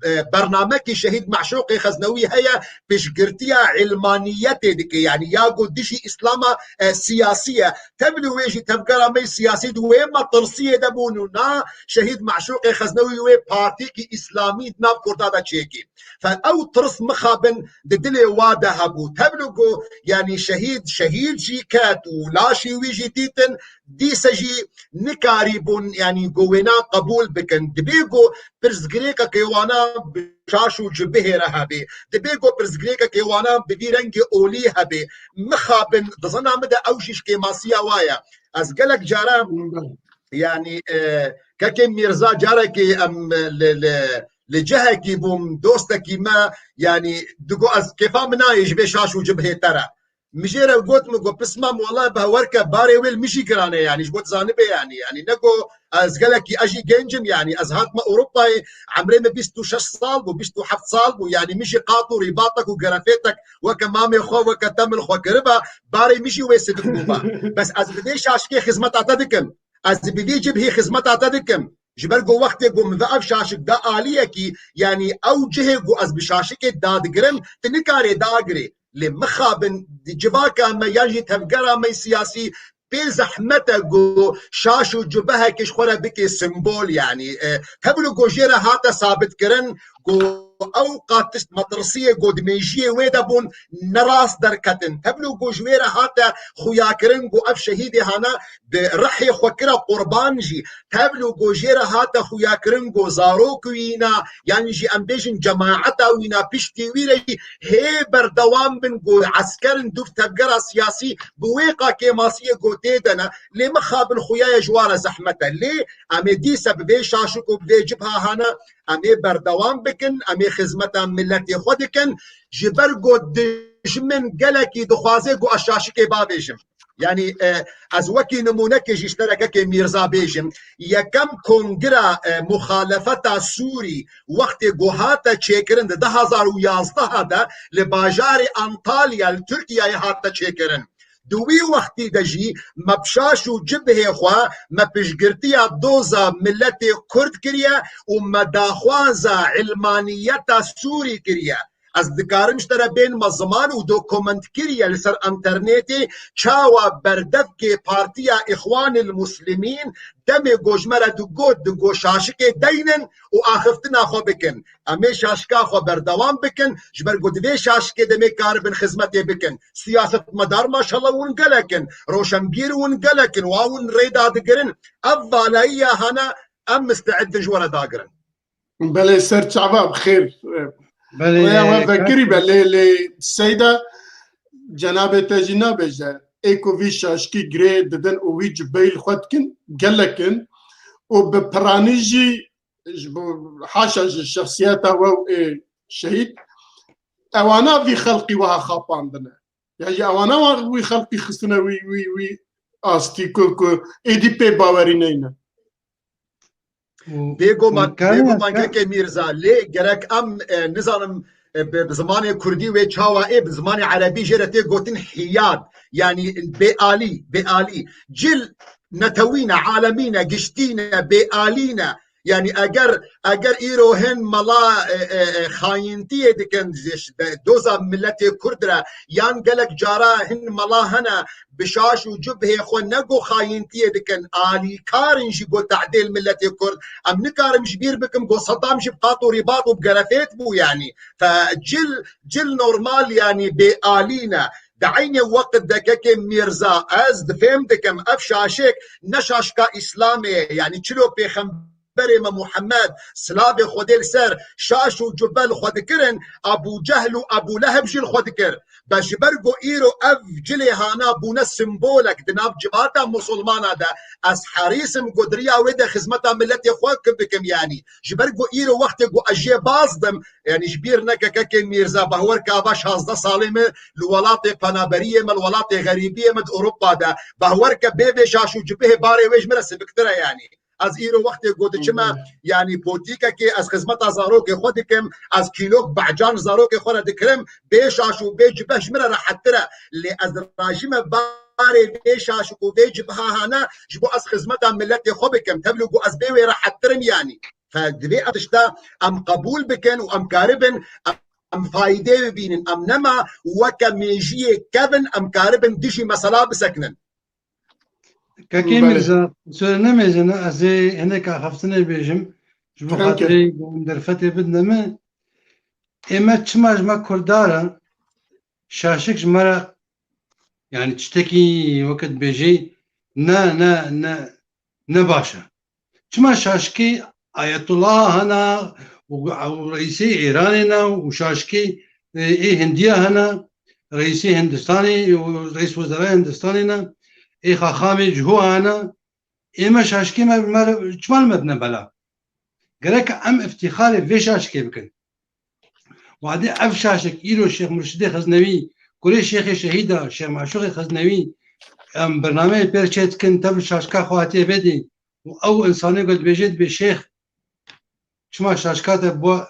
e, bernamekî Şehîd Meşûqê Xeznewî heye, piştgirtiya ilmaniyetê dike, yanî ya ku dijî Îslama, e, siyasî ye. Tevlî wê jî tevgera me siyasî di wê metirsiyê de bûn û na Şehîd Meşûqê Xeznewî wê partîkî Îslamî di nav Kurda de çêkî. Fe ew tirs mixabin di dilê wa de hebû. Tevlî ku, yanî şehîd, şehîd jî ket û laşî wî jî dîtin, dîse jî nikarîbûn, yanî ku wêna qebûl bikin. Dibê ku pirsgirêkekê wana bi şaş û cibihê re hebe. Dibê ku pirsgirêkekê wana bi vî rengê olî hebe. Mixabin, di zana min de ew jî ji kêmasiya wa ye. Ez gelek cara, yanî, e, kekê Mîrza carekê em li, li, li cihekî bûm, dostekî me, yanî, digo ez kêfa min nayê ji vê şaş û cibhê te re. Min jê re got, min got, pismam, wela bawer ke, barê wê li min jî giran e, yanî, ji bo tu zanibe, yanî, yanî, ne got, ez gelekî, ez jî genc im, yanî, ez hatime Ewropayê, emrê min bîst û şeş sal bû, bîst û heft sal bû, yanî, min jî qat û rîbatek û gerefêtek weke mamê xwe, weke temil xwe kiriba, barê min jî wê sidik bûba. Bes ez bi vê şaşikê xizmeta te dikim. Ez bi vî cibhî xizmeta te dikim. Ji ber ku wextê ku min ve ev şaşik da aliyekî, yanî ew cihê ku ez bi şaşikê dadigirim, tu nikarê dagirê. Lê mixabin di civaka me yan jî tevgera me siyasî pê zehmet e ku şaş û cubehekê ji xwe re bike simbol, yanî, e, tevlî ku jê re hate sabitkirin ku ew qat tişt metirsiyê ku di mêjiyê wê de bûn ne rast derketin. Tevlî ku ji wê re hate xuyakirin ku ev şehîdê hana di rihê xwe kira qurban jî. Tevlî ku jê re hate xuyakirin ku zarok wîna, yan jî em bêjin cemaeta wîna piştî wî re jî hê berdewam bin ku esker in dûv tevgera siyasî bi wê qa kêmasiyê ku tê de ne. Lê mixabin xuya ye ji wan re zehmet e. Lê em ê dîse bi vê şaşik û bi vê cibha hane, em ê berdewam bikin, em ê xizmeta miletê xwe dikin. Ji ber ku dijmin gelekî dixwaze ku ez şaşikê bavêjim. Yanî, e, ez wekî nimûnekê jî ji te re kekê Mîrza bêjim, yekem kongira, e, muxalefeta Sûrî wextê ku hate çêkirin di du hazar û yazdeh de li bajarê Antalya li Tirkiyeyê hate çêkirin. Di wî wextî de jî me bi şaş û cibhê xwe me piştgirtiya doza miletê Kurd kiriye û me daxwaza ilmaniyeta Sûrî kiriye. Ez dikarim ji te re bênime ziman û dokument kiriye li ser înternetê çawa berdevkê Partiya Îxwanil Muslimîn demê ku ji me re digot, digot şaşikê deynin û axiftina xwe bikin. Em ê şaşika xwe berdewam bikin, ji ber ku di vê şaşikê de em ê karibin xizmetê bikin. Siyasetmedar maşallah hûn gelek in, roşenbîr hûn gelek in, wa hûn rê dadigirin. Ev valayiya hene em misteid in ji we re dagirin. Belê, ser çava bi xêr. Belê, Rêya we e, vekirî be, lê, lê Seyda, cenabê te jî nabêje, ê ku vî şaşkî girê didin û wî cibeyî li xwe dikin, gelek in û bi piranî jî ji bo haşa ji şexsiyeta we û ê şehîd, ewana vî xelqî wiha xapandine. Ya jî ewana wa wî xelqî xistine wî, wî, wî astî ku, ku êdî pê bawerî neyne. Bêguman, bêguman kekê Mîrza, lê gerek em, e, nizanim, e, bi, bi zimanê kurdî wê çawa ê, bi zimanê erebî jê re tê gotin hiyad, yanî bêalî, bêalî. Cil netewî ne, alemî ne, giştî ne, bêalî ne. Yanî eger, eger îro hin mela, e, e, e, xayîntiyê dikin ji, de, doza miletê Kurd re, yan gelek cara hin mela hene, bi şaş û cubhê xwe ne ku xayîntiyê dikin, alîkar in jî ku tehdê li miletê Kurd. Em nikarim ji bîr bikim ku Sedam jî bi qat û rîbat û bi gerefêt bû, yanî. Fe cil, cil normal, yanî bêalî ne. Di eynê weqt de kekê Mîrza, ez difêm dikim, ev şaşêk ne şaşka Îslamê ye, yanî çilo pêxemberê me Muhammed, silavê Xwedê li ser, şaş û cube li xwe dikirin, Ebû Cehl û Ebû Leheb jî li xwe dikir. Be ji ber ku îro ev cilê hana bûne simbolek di nav civata musulmana de, ez herîs im ku di riya wê de xizmeta miletê xwe ki bikim, yanî. Ji ber ku îro wextê ku ez jê baz dim, yanî ji bîr neke kekê Mîrza, bawer ke ava şazdeh salê me li welatê penaberiyê me, li welatê xerîbiyê me di Ewropa de, bawer ke bê vê şaş û cibihê barê wê ji min re siviktir e, yanî. Ez îro wextê ku diçime, yanî potîkekê, ez xizmeta zarokê xwe dikim, ez kîlok behcan zarokê xwe re dikirim, bê şaş û bê cibeh ji min re rehettir e. Lê ez rajime barê vê şaş û vê cibeha hane, ji bo ez xizmeta miletê xwe bikim. Tevlî ku ez bê wê rehettir im, yanî. Fe divê ev tişta em qebûl bikin û em karibin, em faydê bibînin. Em nema weke mêjiyê kevin, em karibin dijî mesela bisekinin. Kekê Belê. Mîrza, sore nemêjine, ez ê hinek axaftinê bêjim. Ji bo Thank you. Xatirê em derfetê bidine min. Ê me çima ji me Kurda re şaşik ji me re, yani tiştekî wekî dibêjî ne, ne, ne, ne baş e. Çima şaşikî Ayetullah hene û, û reîsê Îranê ne û şaşikî, e, ê Hindiya hene, reîsê Hindistanê û reîs wezerayê Hindistanê ne, ê xaxamê Cihû hene, ê me şaşikî me, me çima li me dine bela? Gerek em îftîxarê vê şaşikê bikin. Wadê ev şaşik îro Şêx Murşidê Xeznewî, kurê Şêxê Şehîda, Şêx Maşûxê Xeznewî, em bernameyê pêr çê dikin, tev şaşika xwe hatiye vê dî û ew însanê ku dibêje dibê Şêx, çima şaşika te bo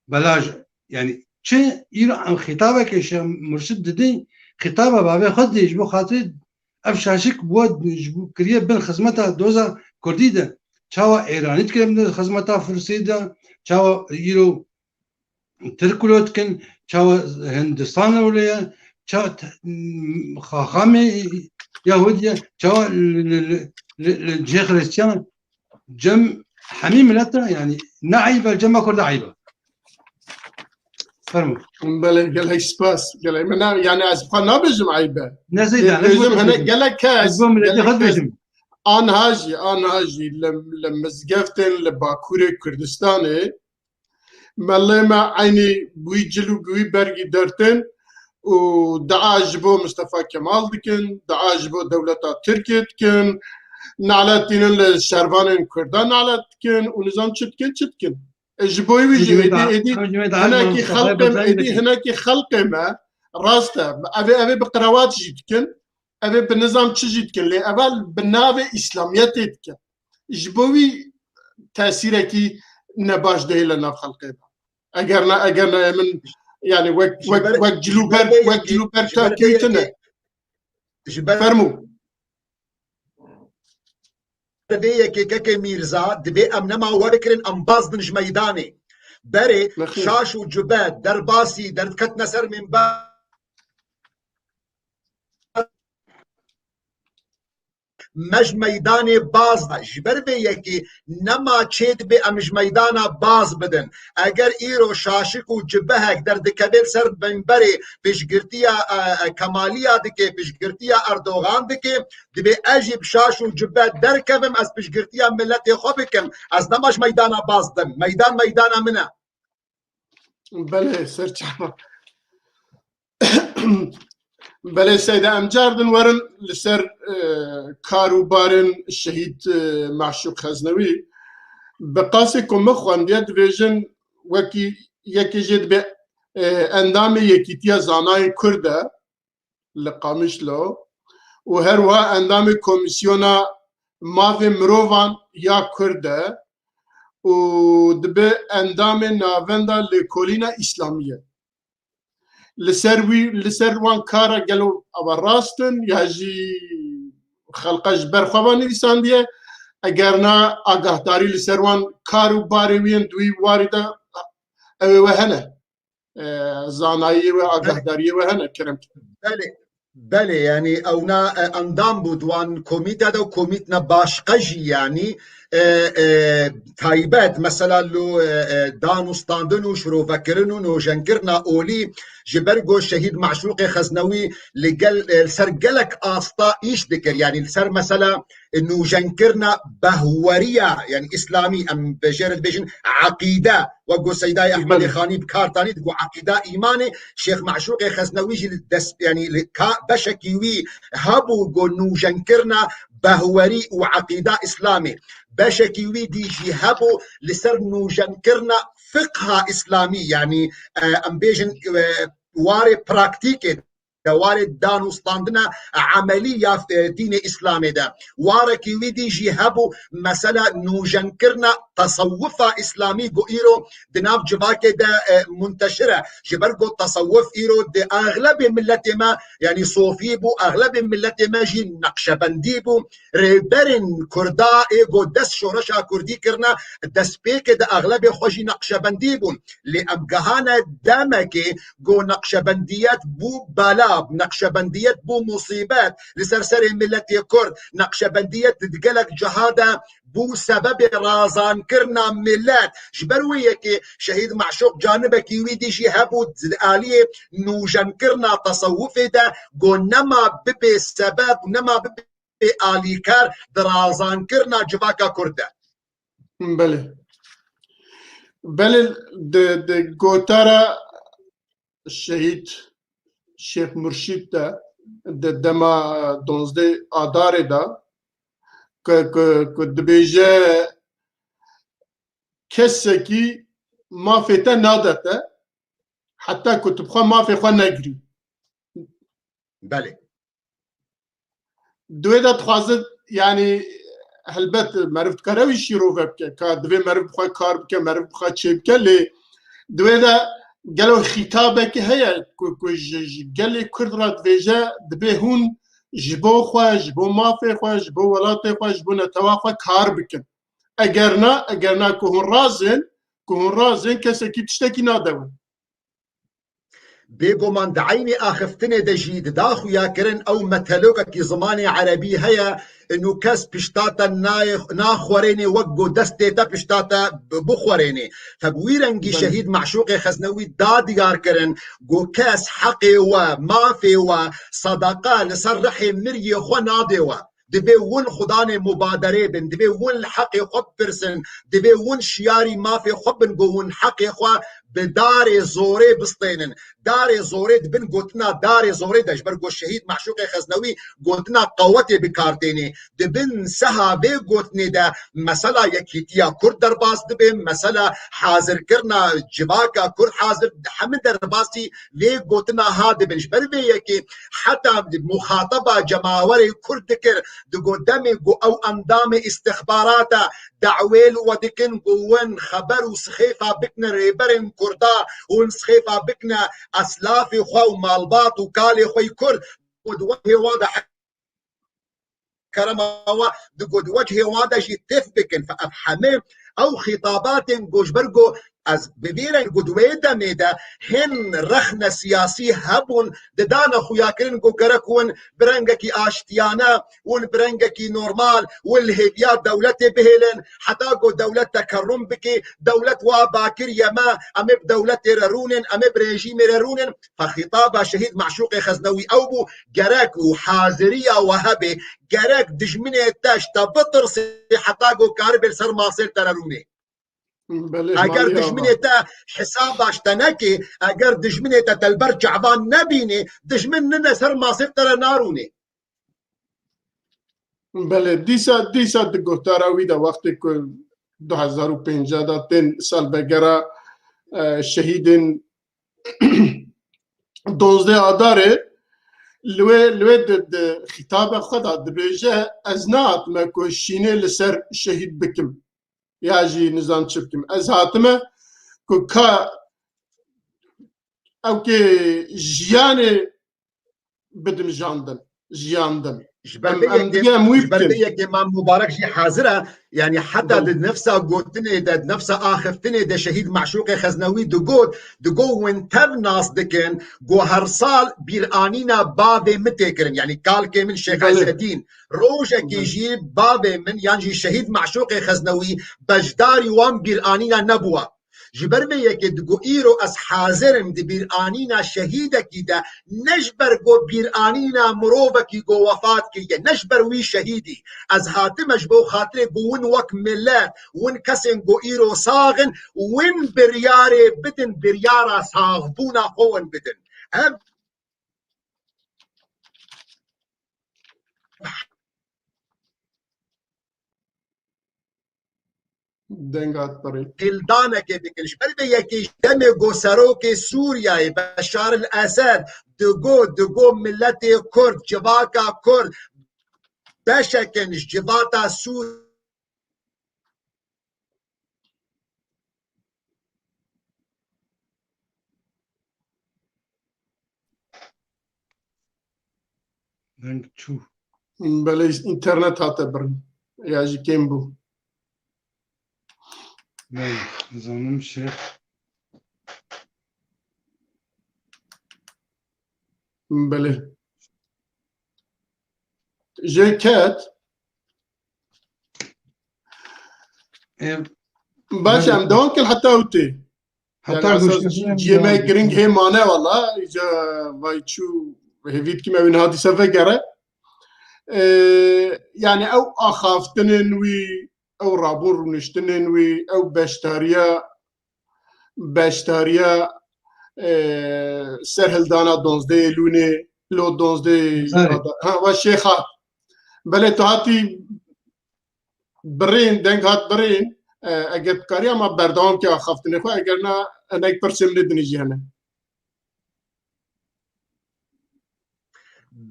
belaj, yani çi îro em xîtabeke Şêx Murşid didî, xîtaba bavê xwe didî, ji bo xatirê ev şaşik bo, ji bo kiriye bin xizmeta doza Kurdî de. Çawa Êranî dikire bin xizmeta Firsî de, çawa îro Tirk wilo dikin, çawa Hindistan wilo ye, ça-, xaxamê Yahudî ye, çawa li, li, li, li, li cihê Xristiyan, cem hemî milet e, yani ne eyb e, cem me Kurd e eyb e. Fermo. Belê, gelek spas. Gelek min na-, yani ez xwe nabêjim eyb e. Ne Lê zeyda, ne dibêjim hinek gelek kes, Ez bo miletê gelek xwe kes. Dibêjim. Anha jî, anha jî li, li mizgeftên li Bakurê Kurdistanê Melê me eynî wî cil û wî bergî dertin û dua ji bo Mistefa Kemal dikin, dua ji bo dewleta Tirkiyê dikin, nalet tînin li şervanên Kurdan nalet dikin û nizam çi dikin, çi dikin. E, ji bo wî jî êdî, êdî hinekî xelqê me, êdî hinekî xelqê me, rast e, ev ê, ev ê bi qerewat jî dikin, ev ê bi nizam çi jî dikin, lê ev ê bi navê Îslamiyetê dikin. Ji bo wî tesîrekî nebaş dihê li nav xelkê de. Eger ne, eger ne min, yani wek, Ji wek, ber, wek ji ber cilûber, vê wek yekê, cilûber ji ber vê takî tine. Yekê, ji ber Fermû. Vê yekê kekê Mîrza, divê em nema werikirin, em baz bin ji meydanê. Berê, Nexêr. Şaş û cube, derbasî, derketine ser minber. Me ji meydanê baz da. Ji ber vê yekê nema çê dibe em ji meydana baz bidin. Eger îro şaşik û cibehek derdikeve li ser minberê piştgirtiya, e, e, Kemaliya dike, piştgirtiya Erdogan dike, dibe ez jî bi şaş û cibe derkevim, ez piştgirtiya miletê xwe bikim. Ez nema ji meydana baz dim. Meydan meydana min e. Belê, serçava. Belê Seyda, em cardin werin li ser, e, kar û barên şehîd, e, Maşûq Xeznewî. Bi qasê ku min xwendiye dibêjin wekî yekê jê dibe, e, endamê Yekîtiya Zanayên Kurd e li Qamişlo û her wiha endamê Komîsyona Mavê Mirovan ya Kurd e û dibe endamê Navenda Lêkolîna Îslamî ye. Li ser wî, li ser wan kara gelo ava rast in ya jî xelqa ji ber xwe ve nivîsandiye? Eger na, agahdarî li ser wan kar û barê wî yên di wî warî de ew ê we hene. E, zanayiyê we, agahdariyê we hene, kerem. Belê, belê, yani ewna, e, endam bû di wan komîte de û komîtne başqe jî, yani, e, e, taybet, mesela lo, e, e, dan û standin û şirovekirin û nojenkirina olî ji ber ku şehîd Maşûqê Xeznewî li gel, e, li ser gelek asta îş dikir, yani li ser mesela nûjenkirina behweriya, yani îslamî, em bêjêre dibêjin eqîde, wek ku Seydayê Ehmedê Belê. Xanî bi kar tanî digo eqîda îmanê, Şêx Meşûqê Xeznewî jî li dest, yani li ka, beşekî wî hebû ku nûjenkirina behwerî û eqîda îslamê. Beşekî wî dî jî hebû li ser nûjenkirina fiqha îslamî, yani, e, em bêjin, e, warê praktîkê de, warê danûstandina emelî ya, e, dînê Îslamê de. Warekî wî dî jî hebû mesela nûjenkirina tesewufa Îslamî ku îro di nav civakê de, e, munteşir e. Ji ber ku tesewuf îro di exlebê miletê me, yanî sofî bû, exlebê miletê me jî neqşebendî bû. Rêberên Kurda ê ku dest şoreşa Kurdî kirine, destpêkê de exlebê xwe jî neqşebendî bûn. Lê em gehane demekê ku neqşebendiyet bû bela, neqşebendiyet bû musîbet li ser serê miletê Kurd. Neqşebendiyet di gelek ciha de bû sebebê razankirina milet. Ji ber wê yekê Şehîd Maşûq canibekî wî dî jî hebû di aliyê nûjenkirina tesewufê de, ku nema bibê sebeb û nema bibê alîkar di razankirina civaka Kurd de. Belê. Belê, di, di gotara Şehîd Şêx Murşîd de, di dema duwazdeh Adarê de, ku, ku, ku dibêje, kesekî mafê te nade te, heta ku tu bi xwe mafê xwe negirî. Belê. Di wê de dixwaze, yanî, helbet meriv dikare wî şîrove bike, ka divê meriv bi xwe kar bike, meriv bi xwe çêbike, lê di wê de gelo xîtabekî heye ku, ku ji, ji gelê Kurd re dibêje, dibê hûn ji bo xwe, ji bo mafê xwe, ji bo welatê xwe, ji bo netewa xwe kar bikin. Eger na, eger na ku hûn razên, ku hûn razên, kesekî tiştekî nade we. Bêguman di eynî axiftinê de jî dida xuyakirin ew metelokekî zimanê erebî heye, inu kes pişta te naxwerênê wek ku destê te pişta te bixwerênê. Fe bi wî rengî Şehîd Meşûqê Xeznewî da diyar kirin ku kes heqê we, mafê we, sedeqa li ser rihê miriyê xwe nadê we. Divê win xudanê mubaderê bin, divê win li heqê xwe bipirsin, divê win şiyarî mafê xwe bin ku win heqê xwe bi darê zorê bistênin. Darê zorê di bin gotina darê zorê de, ji ber ku Şehîd Meşûqê Xeznewî gotina qewetê bi kar tênê. Di bin seha vê gotinê de mesela yekîtiya Kurd derbas dibe, mesela hazirkirina civaka Kurd hazir, hemî derbasî vê gotina ha dibin. Ji ber vê yekê heta muxateba cemawerê Kurd dikir, digot demê ku ew endamê îstixbarata dawê li we dikin ku win xeber û sixêfa bikine rêberên Kurda, win sixêfa bikine eslafê xwe û malbat û kalê xwe yî Kurd, ku di wehê wan de kerema we, digot di wecihê wan de jî têf bikin. Fe ev hemê ew xîtabatên ku ji ber ku ez bi vî reng ku di wê demê de hin rexne siyasî hebûn, didane xuyakirin ku gerek win bi rengekî aştiyane, win bi rengekî normal, win li hêviya dewletê bihêlin, heta ku dewlet tekerrum bike, dewlet wa bakir ye me, em ê bi dewletê re rûnin, em ê bi rejîmê re rûnin. Fe xîtaba Şehîd Meşûqê Xeznewî ew bû, gerek û haziriya we hebe, gerek dijminê te ji te bitirsê heta ku karibe li ser masê li te re rûnê. Eger dijminê te hesaba ji te neke, eger dijminê te te li ber çavan nebîne, dijmin nine ser masê li te re narûnê. Belê, dîsa, dîsa di gotara wî de wextê ku du hezar û pêncî de tên salvegera, e, şehîdên dozdeh Adarê, li wê, li wê di, di xîtabê xwe de dibêje, ez nehatime ku şînê li ser şehîd bikim ya jî nizam çi bikim. Ez hatime ku ka ew kê jiyanê bidim jandin, jiyandin. Ji ber vê yekê, ji ber vê yekê Mam Mubarek jî hazir e. Yanî heta di nefsa gotinê de, di nefsa axiftinê de Şehîd Meşûqê Xeznewî digot, digot win tev nas dikin, ku her sal bîranîna bavê min tê kirin. Yanî kalkê min Şêx Ezedîn. Rojekî jî bavê min yan jî Şehîd Meşûqê Xeznewî beşdarî wan bîranîna nebûwa. Ji ber vê yekê digo, îro ez hazir im di bîranîna şehîdekî de, ne ji ber ku bîranîna mirovekî ku wefat kiriye, ne ji ber wî şehîdî. Ez hatime ji bo xatirê ku win wek milet, win kesên ku îro sax in, win biryarê bidin, biryara saxbûna xwe win bidin. Ev Deng hat birîn. Hildanekê bikin. Ji ber vê yekê demê go serokê Sûriyeyê Beşar el Esed digo, digo miletê Kurd, civaka Kurd, beşekin ji civata Sûr Deng çû. Belê, înternet hate birin. Ya jî kêm bû. Belê, dizanim şêx. Belê. Jê ket. Ê, Baş, belê. Em dewam kin heta ew tê. Heta Yani, goştê esas ciyê me giring hê mane wala. Îca vay çû hêvî dikim ew niha dîse vegere. Ee, yani ew axaftinên wî, ew rabûn rûniştinên wî, ew beşdariya, beşdariya, ee, serhildana donzdehê Lûnê, lo donzdehê, Zarê. Ha, va Şêxa. Belê tu hatî birîn, deng hat birîn, e, eger dikarî ama berdewam ke axaftinê xwe, eger na hinek pirsên lê dinê jî hene.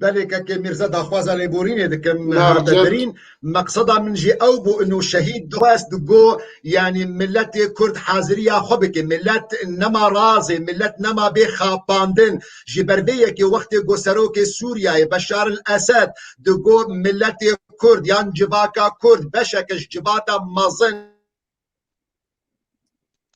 Belê kekê Mîrze, daxwaza lêborînê dikim. Na, Hate cem- birîn, meqseda min jî ew bû, ino şehîd dixwest digo, yani miletê Kurd haziriya xwe bike. Milet nema razê, milet nema bê xapandin. Ji ber vê yekê wextê go serokê Sûriyeyê Beşar el Esed digo miletê Kurd yan civaka Kurd beşek ji civata mezin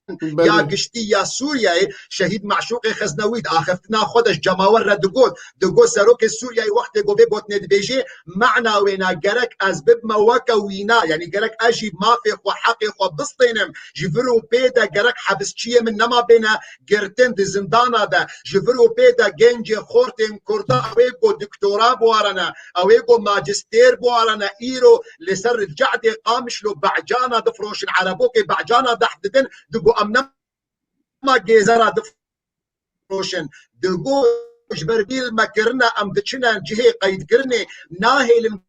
ya Belê. giştî ya Sûriyeyê şehîd Meşûqê Xeznewî di axiftina xwe de ji cemawer re digot, digot serokê Sûriyeyê wextê ku vê gotinê dibêjê, mena wêna gerek ez bibime weke wîna, yanî gerek ez jî mafê xwe, heqê xwe bistênim, ji vir û pê de gerek hebisçiyê min nema bêne girtin di zindana de, ji vir û pê de gencê xortên Kurda, ew ê ku doktora biwarine, ew ê ku macistêr biwarine, îro li ser Cehdê Qamişlo becana difroşin, erebokê becana deh didin, digo em nema gêzera difroşin. Digo ji ber vî me kirine, em diçine cihê qeydkirinê, nahêlin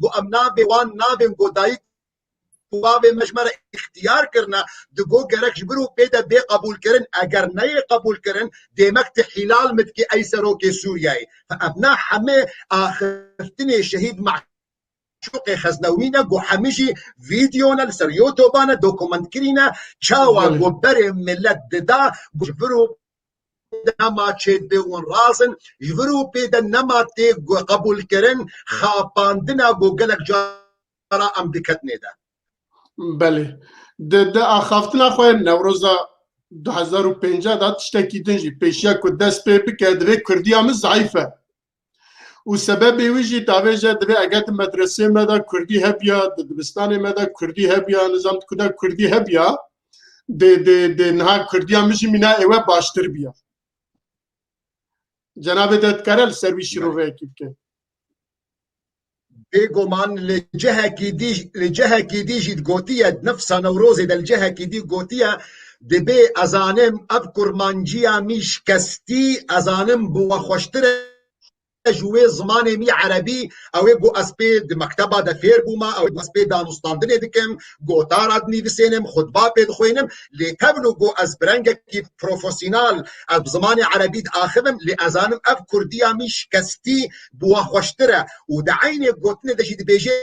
ku em navê wan navên ku dayik û bavê me ji me re îxtiyar kirine, digo gerek ji vir û pê de bê qebûlkirin. Eger neyê qebûlkirin, demek tu hîlal min dikî ey serokê Sûriyeyê. Evna heme axiftinê şehîd Meşûqê Xeznewî ne, ku hemî jî vîdeo ne, li ser YouTube ne, dokument kirî ne, çawa Belê. ku berê milet dida, ku ji vir û nema çêdibê hûn razin, ji vir û pê de nema tê qebûlkirin, xapandina ku gelek cara em diketinê de. Belê. Di, di axaftina xwe yên Newroza du hezar û pêncî de tiştekî din jî pêşiya ku dest pê bike, divê Kurdiya min zeîf e. Û sebebê wî jî tavêje divê eger di medresê me de Kurdî hebiya, di dibistanê me de Kurdî hebiya, nizam di ku de Kurdî hebiya, dê, dê, dê niha Kurdiya min jî mîna êwe baştir biya. Cenabê te dikare li ser wî şîroveyekî bike. Bêguman li cihekî dî, li cihekî dî jî gotiye, nifsa Newrozê de li cihekî dî gotiye, dibê ezanim ev kurmanciya mî şikestî, ezanim bi we xweştir e ji wê zimanê mî erebî, ew ê ku ez pê di mekteba de fêr bûma, ew ê ku ez pê danûstandinê dikim, gotara dinivîsênim, xutba pê dixwînim, lê tevlo ku ez bi rengekî profesyonel, ez bi zimanê erebî diaxivim, lê ezanim ev kurdiya mî şikestî bi we xweştir e. Û di eynê gotinê de jî dibêje,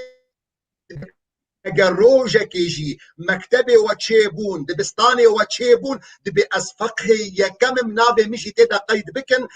eger rojekê jî mektebê we çêbûn, dibistanê we çêbûn, dibê ez feqhê yekem im, navê min jî tê de qeyd bikin,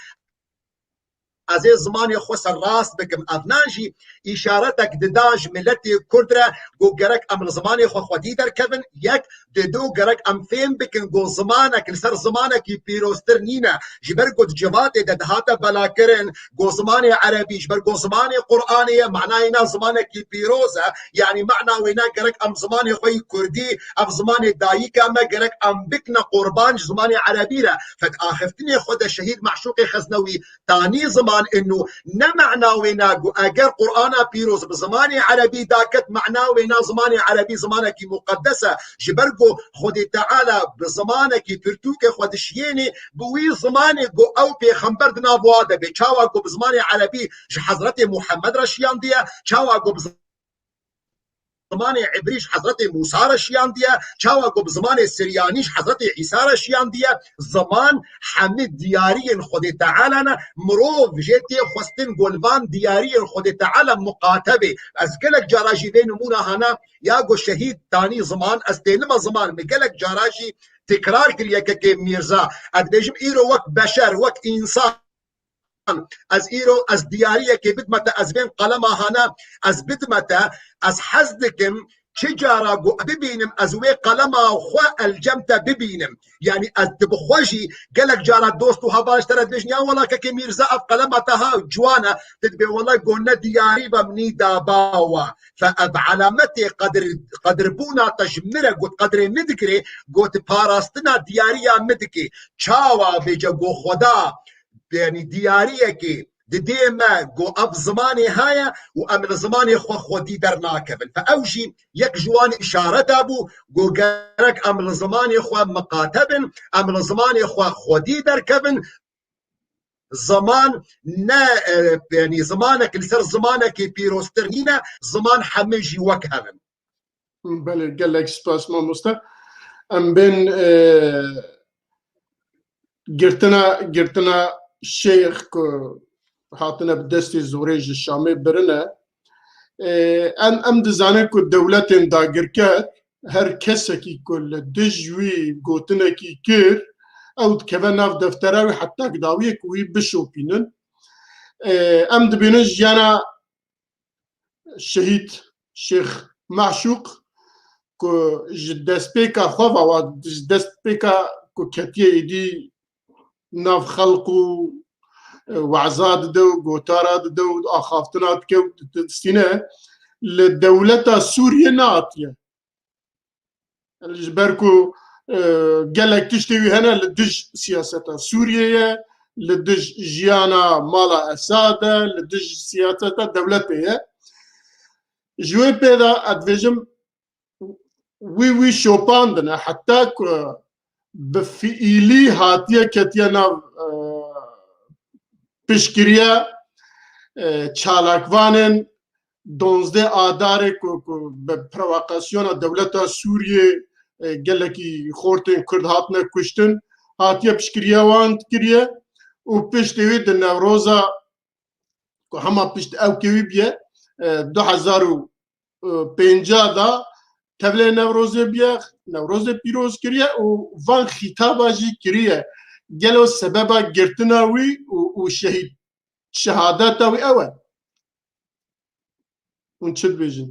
ez ê zimanê xwe serrast bikim. Evnan jî îşaretek dida ji miletê Kurd re, ku gerek em li zimanê xwe xwedî derkevin, yek, di du gerek em fêm bikin ku zimanek li ser zimanekî pîroztir nîne. Ji ber ku di civatê de dihate belakirin ku zimanê erebî, ji ber ku zimanê Qur'anê ye, manayê na zimanekî pîroz e. Yanî mana wêna gerek em zimanê xwe yî kurdî, ev zimanê dayika me, gerek em bikine qurban ji zimanê erebî re. Fed axiftinê xwe de şehîd Meşûqê Xeznewî tanî ziman inu ne mana wêna ku eger Qur'ana pîroz bi zimanê erebî daket, mana wêna zimanê erebî zimanekî muqeddes e. Ji ber ku Xwedê Teala bi zimanekî pirtûkê xwe dişiyênê, bi wî zimanê ku ew pêxember di nav wa de bê. Çawa ku bi zimanê erebî ji Hezretê Muhammed re şiyandiye, çawa ku bi zimanê Îbrî ji Hezretê Mûsa re şiyandiye, çawa ku bi zimanê Siryanî ji Hezretê Îsa re şiyandiye, ziman hemî diyariyên Xwedê Teala ne, mirov jê tê xwestin ku li van diyariyên Xwedê Teala muqatebê. Ez gelek cara jî vê nimûna hana, ya ku şehîd tanî ziman, ez tênime ziman, min gelek cara jî tekrar kir yekekê Mîrza. Ez dibêjim îro wek beşer, wek însan, ez îro, ez diyariyekê bidme te, ez vên qelema hane, ez bidme te, ez hez dikim, çi cara ku bibînim, ez wê qelema xwe elcem te bibînim. Yanî ez tu bi xwe jî gelek cara dost û heval ji te re dibêjin, ya wela kekê Mîrza, ev qelema te ha ciwan e, tu dibê wela ku ne diyarî ve min î da bawa. Fe ev alametê qedir, qedirbûna te ji min re got, qedrê min digirê, got parastina diyariya min dikê. Çawa bêje ku Xweda, yanî diyariyekê didê me ku ev zimanê heye û em li zimanê xwe xwedî dernakevin. Fe ew jî yek ji wan îşareta bû ku gerek em li zimanê xwe miqate bin, em li zimanê xwe xwedî derkevin. Ziman ne, e, yanî zimanek li ser zimanekê pîroztir nîne, ziman hemî jî wek hev in. Belê, gelek spas mamoste. Em bên, e, girtina, girtina şêx ku hatine bi destê zorê ji Şamê birine. E, em, em dizanin ku dewletên dagirker, her kesekî ku li dij wî gotinekî kir, ew dikeve nav deftera wî heta ki dawiyê ku wî bişopînin. E, em dibînin jiyana şehîd Şêx Maşûq ku ji destpêka xwe ve, wa ji destpêka ku ketiye êdî nav xelq û, e, weza dide û gotara dide û axaftina dike û distîne, li dewleta Sûriyê neatiye. Ji ber ku, e, gelek tiştê wî hene li dij siyaseta Sûriyê ye, li dij jiyana mala Esad e, li dij siyaseta dewletê ye. Ji wê pê de ez dibêjim, wî, wî şopandine, heta ku bi fiîlî hatiye ketiye nav, e, piştgiriya, e, çalakvanên duwazdeh Adarê ku, ku bi provokasyona dewleta Sûriyê, e, gelekî xortên Kurd hatine kuştin, hatiye piştgiriya wan kiriye û piştê wî di Newroza ku hema pişt ew kewî bûye, e, du hezar û pêncî de tevlê Newrozê bûye, Newrozê pîroz kiriye û van xîtaba jî kiriye. Gelo sebeba girtina wî û, û şehîd, şehadeta wî ew e? Hûn çi dibêjin?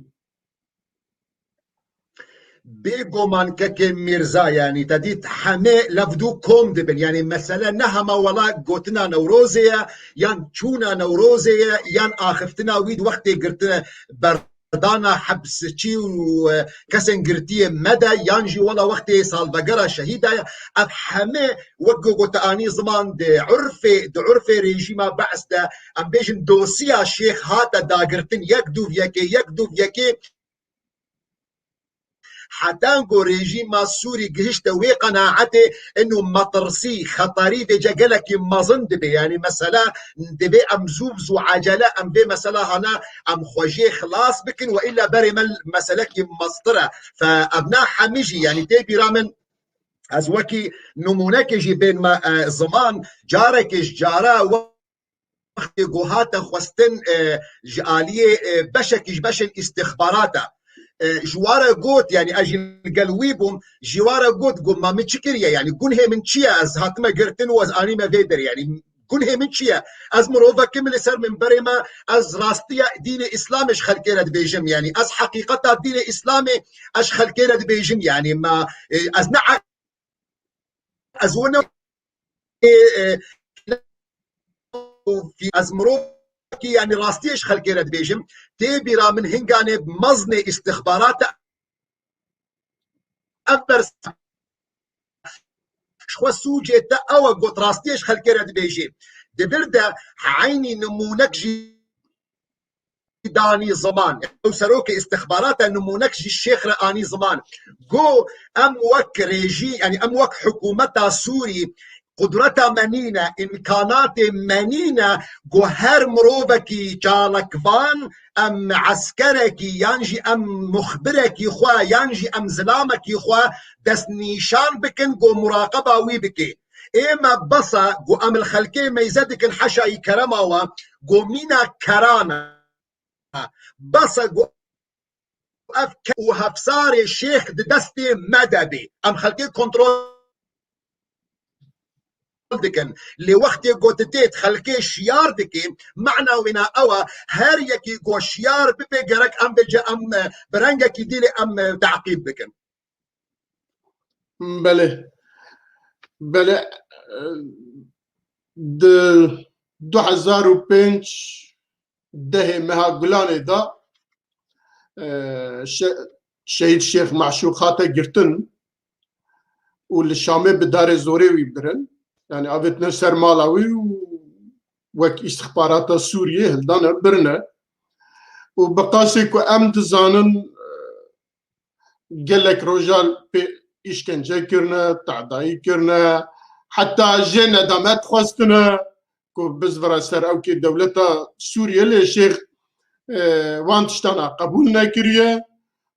Bêguman kekê Mîrza, yanî te dît hemê levdû kom dibin. Yanî mesele ne hema wela gotina Newrozê ye, yan çûna Newrozê ye, yan axiftina wî di wextê girtine berdana hepsçî û, e, kesên girtiyê me de, yan jî wela wextê salvegera şehîda ye. Ev hemê wek ku te anî ziman di urfê, di urfê rejîma Be's de, em bêjin dosiya şêx hate dagirtin yek dûv yekê, yek dûv yekê. Heta ku rejîma Sûrî gihişte wê qenaetê, ino metirsî, xeterî vêce gelekî mezin dibe. Yanî mesela divê em zû bi zû, ecele em vê mesela hana em xwe jê xilas bikin we îlla berê me meselekî meztir e. Fe ev ne hemî jî, yanî tê bîra min, ez wekî nimûnekê jî bên me, e, ziman, carekê ji cara wextê ku hate xwestin, e, ji aliyê, e, beşekî ji beşên îstixbarata, e, ji wa re got, yanî ez jî li gel wî bûm, ji wa re got, got, ma min çi kiriye? Yanî gunhê min çi ye? Ez hatime girtin û ez anîme vê derê. Yanî gunhê min çi ye? Ez mirovek im, li ser minberê me ez rastiya dînê Îslamê ji xelkê re dibêjim. Yanî ez heqîqeta dînê Îslamê ez ji xelkê re dibêjim. Yanî me, e, ez ne ez wina, e, e, ez mirovekî, yanî rastiyê ji xelkê re dibêjim, tê bîra min hinganê meznê îstixbarata ev bersa ji xwe sûcê te ew e, got rastiyê ji xelkê re dibêjê. Di vir de eynî nimûnek jî danî ziman. Ew serokê îstixbarat e, nimûnek jî şêx re anî ziman. Got, em wek rejî, yanî em wek hikûmeta Sûrî qudreta me nîne, îmkanatê me nîne ku her mirovekî çalakvan em eskerekî yan jî em muxbirekî xwe yan jî em zilamekî xwe destnîşan bikin ku muraqeba wî bike. Ê me bes e ku em li xelkê meyze dikin heşayî kerema we ku mîna keran e. Bes e ku ev ke û hefsarê şêx di destê me de bê. Em xelkê kontrol dikin. Lê wextê ku tu tê xelkê şiyar dikî, mana wêna ew e, her yekî ku şiyar bibe gerek em bêje em, e, bi rengekî dî lê em, e, teqîb bikin. Belê. Belê. Di du hezar û pênc dehê meha Gulanê de, e, şe-, şehîd Şêx Meşûq hate girtin û li Şamê bi darê zorê wî birin. Yani avêtine ser mala wî û wek îstixbarata Sûriyê hildane birine. Û bi qasê ku em dizanin, e, gelek rojan pê îşkence kirine, tadayî kirine, heta jê nedamet xwestine ku bizvira ser ewkê dewleta Sûriyê lê şêx, e, wan tiştana qebûl nekiriye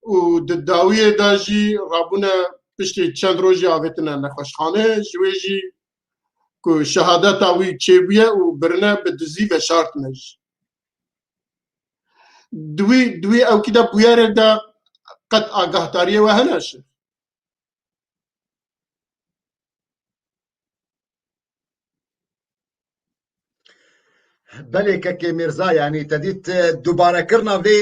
û di dawiyê de jî rabûne piştî çend rojî avêtine nexweşxane, ji wê jî ku şehadeta wî çêbûye û birine bi dizî veşartine jî. Di wî, di wî ewkî de bûyerê de qet agahdariyê we hene şêx? Belê kekê Mîrza, yanî te dît, e, dubarekirina vê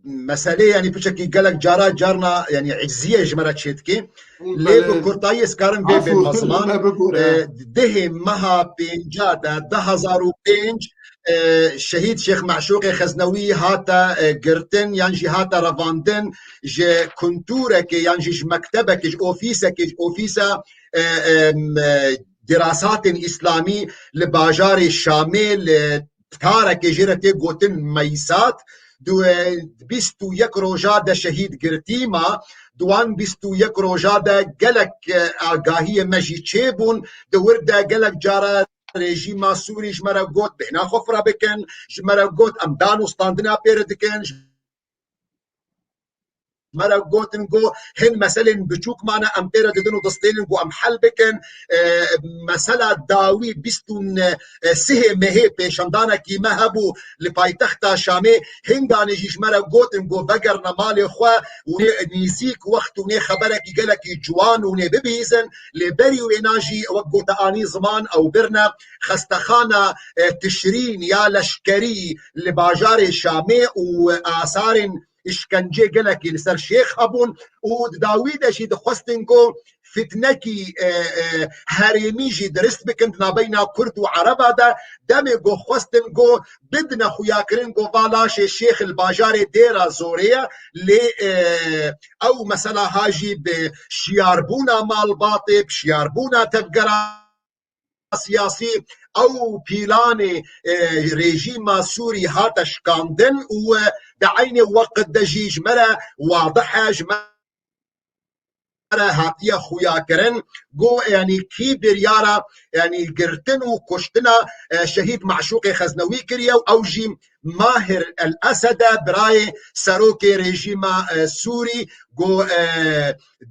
meselê, yanî piçekî gelek cara carna, yanî ecziye ji me re çêdikê. Lê bi kurtayî ez karim vê bênma ziman. E, dehê meha pênca de, du hezar û pênc, e, şehîd Şêx Meşûqê Xeznewî hate, e, girtin yan jî hate revandin ji kuntûrekê yan jî ji mektebekê, ji ofîsekê, ji ofîsa, e, e, dirasatên îslamî li bajarê Şamê, li tarekê jê re tê gotin Meysat, di bîst û yek roja de şehîd girtî ma, di wan bîst û yek roja de gelek, e, agahiyê me jî çêbûn, di wir de gelek cara rejîma Sûrî ji me re got bêhna xwe fira bikin, ji me re got em dan û standina pê re dikin, ji me re gotin ku hin meselên biçûk mane, em pê re didin û distênin ku em hel bikin. E, mesela dawî bîst û sihê mehê pêşandanekî me hebû li paytexta Şamê, hinganê jî ji me re gotin ku vegerine malê xwe û nê nîzîk wext û nê xeberekî gelekî ciwan û nê bibihîzin. Lê berî wêna jî wek ku te anî ziman ew birine xestexana, e, tişrîn ya leşkerî li bajarê Şamê û asarên îşkencê gelekî li ser şêx hebûn û di dawî de jî dixwestin ku fitnekî, e, e, herêmî jî dirist bikin di navbeyna Kurd û Ereba de, demê ku xwestin ku bidine xuyakirin ku va laşê şêx li bajarê Dêra Zorê ye, lê, e, ew mesela ha jî bi şiyarbûna malbatê, bi şiyarbûna tevgera siyasî, ew pîlanê, e, rejîma Sûrî hate şikandin û, e, di eynê weqt de jî ji me re wadih e, ji me re hatiye xuyakirin, ku, yanî kî biryara, yanî girtin û kuştina, e, şehîd Meşûqê Xeznewî kiriye û ew jî Mahir El Esed e, birayê serokê rejîma, e, Sûrî, ku, e,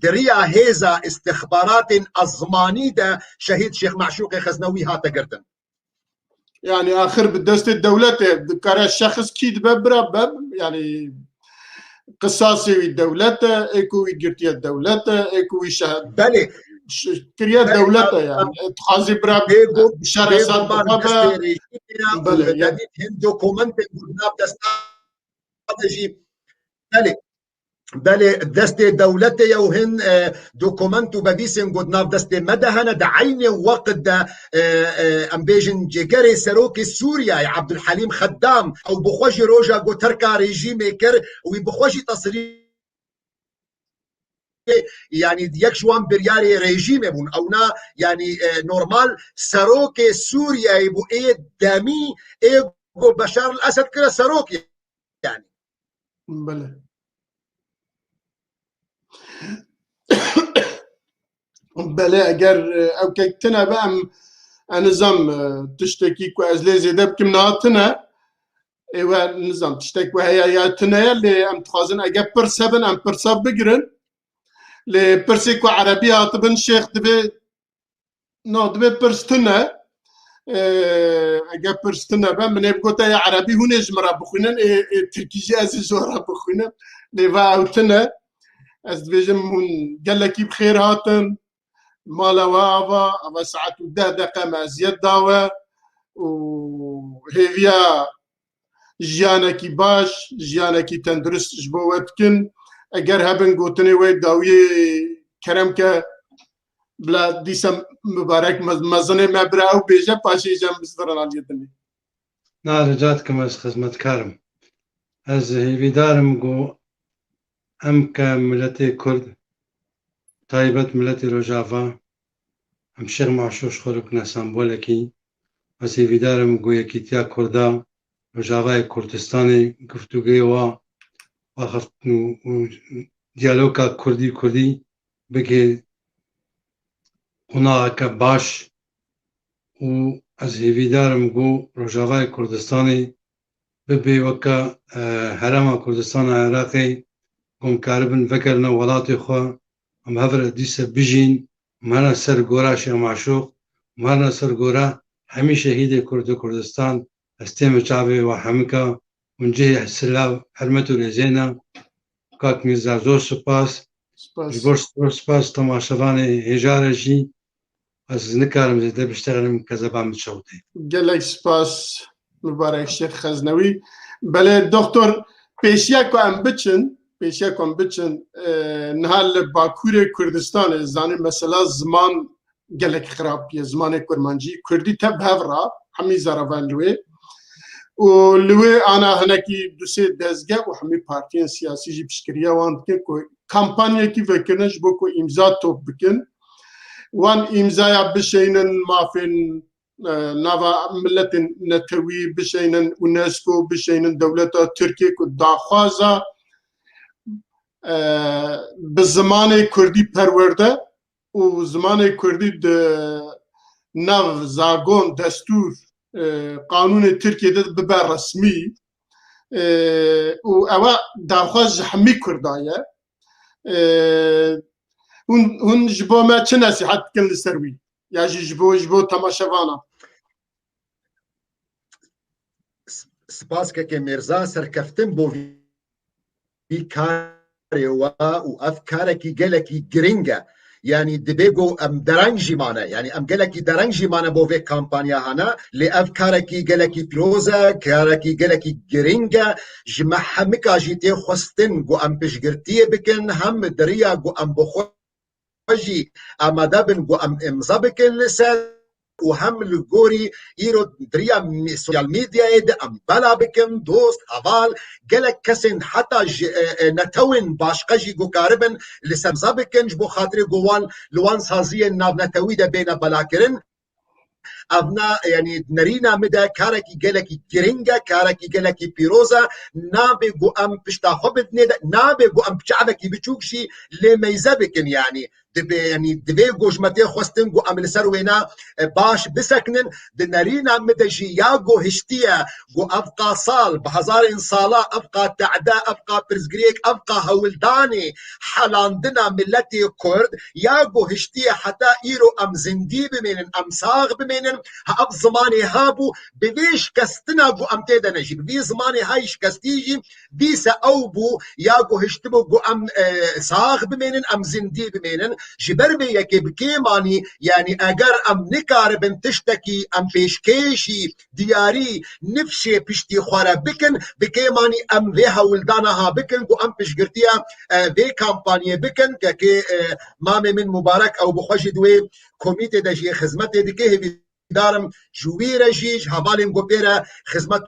di riya hêza îstixbaratên ezmanî de şehîd Şêx Meşûqê Xeznewî hate girtin. Yani axir bi destê dewletê dikare şexs kî dibe bira be, yani qisasê wî dewlet e, ê ku wî girtiye dewlet e, ê ku wî şehed Belê. ş-, kiriye Belê, dewlet e yani. Dixwazî bira bê go-, bi şer bê Esad gobar bixe be. Destê rejîmê ya, Belê, belê, ya. Te dît hin dokumentên ku di nav desta de jî. Belê. Belê, destê dewletê ye û hin, e, dokument û bevîsên ku di nav destê me de hene, di eynê weqt de, e, e, em bêjin cêgerê serokê Sûriyeyê Ebdulhelîm Xeddam, ew bi xwe jî roja ku terka rejîmê kir, wî bi xwe jî tesrî-, yanî yek ji wan biryarê rejîmê bûn. Ewna, yanî, e, normal serokê Sûriyeyê bû, ê demî, ê ku Beşar El Esed kire serok, yanî. Belê. Belê, eger, e, ew kek tine be, em, e, nizam, e, tiştekî ku ez lê zêde bikim niha tine. Ê we nizam tiştek we heye ya tine ye, lê em dixwazin eger pirs hebin, em pirsa bigirin. Lê pirsê ku erebî hatibin, şêx, divê, no, divê pirs tune. E, eger pirs tune be, min ê bigote ya erebî hûn ê ji min re bixwînin, ê, ê tirkî jî ez ê ji we re bixwînim. Lê va ew tune. Ez dibêjim hûn gelekî bi xêr hatin. Mala we ava, ava saet û deh deqe me eziyet da we û hêviya jiyanekî baş, jiyanekî tendurist ji bo we dikin. Eger hebin gotinê we dawiyê, kerem ke, bila dîsa mibarek me-, mezinê me bira ew bêje, paşê jî em bizdirin aliyê dinê. Na, rica dikim, ez xizmetkar im. Ez hêvîdar im ku em ke miletê Kurd, taybet miletê Rojava, em Şêx Maşûq ji xwe re bikine sembolekî. Ez hêvîdar im ku yekîtiya Kurda, Rojavayê Kurdistanê, giftûgê wa, axaftin û, û diyaloga Kurdî Kurdî bike qonaxeke baş û ez hêvîdar im ku Rojavayê Kurdistanê bibe weke, e, Herêma Kurdistana Iraqê, ku em karibin vegerine welatê xwe, em hev re dîse bijîn, em herine ser gora Şêx Maşûq, em herine ser gora hemî şehîdê Kurd û Kurdistan, ez tême çavê we hemika, hûn cihê silav, hermet û rêzê ne. Kak Mîrza, zor spas. Spas. Ji bo zor spas temaşevanê hêja re jî. Ez nikarim zêde biştexelim, kezeba min çewt e. Gelek spas, mibarek Şêx Xeznewî. Belê, doktor, pêşiya ku em biçin, pêşiya ku em biçin, e, niha li Bakurê Kurdistanê, zanî mesela ziman gelek xirab ye, zimanê kurmancî, kurdî te bi hev ra, hemî zaravan li wê. Û li wê ana hinekî du sê dezge û hemî partiyên siyasî jî piştgiriya wan dikin ku kampanyekî vekirine ji bo ku îmza top bikin. Wan îmzaya bişeynin mafên, e, nava miletên netewî, bişeynin UNESCO, bişeynin dewleta Tirkiyê ku daxwaza, e, bi zimanê kurdî perwerde û zimanê kurdî di nav zagon, destûr, e, qanûnê Tirkiyê de bibe resmî, e, û ew e daxwaz ji hemî kurda ye. E, hûn, hûn ji bo me çi nesîhet dikin li ser wî? Ya jî ji bo, ji bo temaşevana? S-, spas kekê Mêrza, serkeftin bo vî vî karê we û ev karekî gelekî giring e. Yanî dibê ku em dereng jî mane, yanî em gelekî dereng jî mane bo vê kampanya hane, lê ev karekî gelekî pîroz e, karekî gelekî giring e. Ji me hemika jî tê xwestin ku em piştgirtiyê bikin, hem di riya ku em bi xwe xwe jî amade bin ku em îmza bikin li ser û hem li gorî îro di riya mî-, sosyal medyayê de em bela bikin, dost, heval, gelek kesên heta ji, e, e, netewên başqe jî ku karibin li ser îmza bikin, ji bo xatirê ku wan li wan saziyên navnetewî de bêne belakirin. Ev na, yanî nerîna min de karekî gelekî giring e, karekî gelekî pîroz e. Nabe ku em pişta xwe bidinê de, nabe ku em çavekî biçûk jî lê meyze bikin, yanî dibe, yanî divê ku ji me tê xwestin ku em li ser wêna, e, baş bisekinin. Di nerîna min de jî ya ku hiştiye ku ev qa sal, bi hezarên sala, ev qa tehde, ev qa pirsgirêk, ev qa hewldanê helandina miletê Kurd, ya ku hiştiye heta îro em zindî bimênin, em sax bimênin, ha ev zimanê ha bû, bi vê şikestina ku em tê de ne jî, bi vî zimanê ha yî şikestî jî dîse ew bû, ya ku hiştibû ku em, e, sax bimênin, em zindî bimênin. Ji ber vê yekê bi kêmanî, yanî eger em nikaribin tiştekî em pêşkêşî diyarî nifşê piştî xwe re bikin, bi kêmanî em vê hewldana ha bikin ku em piştgirtiya, e, vê kampanyê bikin, kekê, e, mamê min Mubarek ew bi xwe jî di wê komîtê de jî xizmetê dike, hêvîdar im ji wî re jî, ji hevalên ku pê re xizmet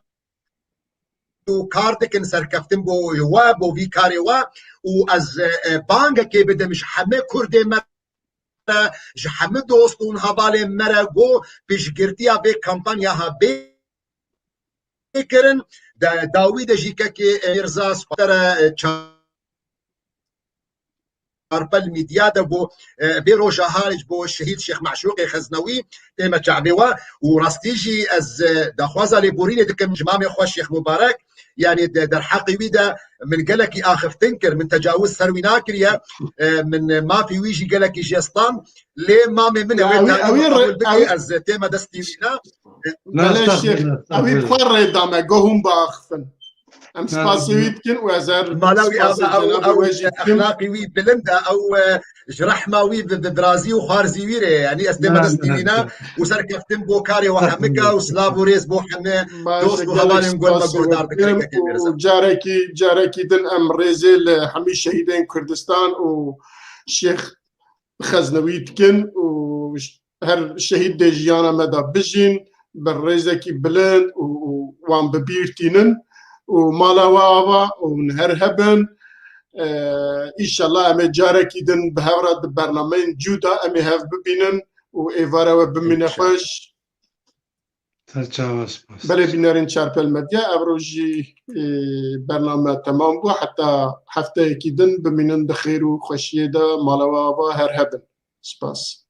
û kar dikin, serkeftin bo we, bo vî karê we û ez, e, e, bangekê bidim ji hemî kurdê me re, ji hemî dost û hevalên me re ku piştgirtiya vê kampanya ha bê kirin. De, dawî de jî kekê, e, Mîrza, spas te re, e, ça- Arpel Medya de bo, e, vê roja harê ji bo şehîd Şêx Meşûqê Xeznewî tême çavê we û rastî jî ez, e, daxwaza lêborînê dikim ji mamê xwe Şêx Mubarek, yanî de, derheqê wî de min gelekî axiftin kir, min tecawuz ser wî nakiriye, e, min mafê wî jî gelekî jê stan, lê mamê min e, wê tenê qebûl bike, ez tême destî wî ne. Belê Şêx, ew ê bi xwe rê da me, go hûn biaxifin. Em spasê wî dikin û ez her mala wî spasê cenabê we jî dikim. Exlaqî wî bilind e, ew, e, ji rehma wî bi, bi birazî û xwarzî wî rê ye. Yanî ez tême destî wî ne û serkeftin bo karê we hemika û silav û rêz bo hemî dost û hevalên gor me guhdar dikin. Û carekî, carekî din em rêzê li hemî şehîdên Kurdistan û Şêx Xeznewî dikin û her şehîd dê jiyana me de bijîn, bi rêzekî bilind û, û wan bi bîr tînin û mala we ava û hûn her hebin. E, Înşallah em ê carekî din bi hev re di bernameyên cû de em ê hev bibînin û êvara we bimîne xweş. Ser çava spas. Belê bînerên Çarpel Medya, ev roj jî, e, bername temam bû. Heta hefteyekî din bimînin di xêr û xweşiyê de, mala we ava, her hebin. Spas.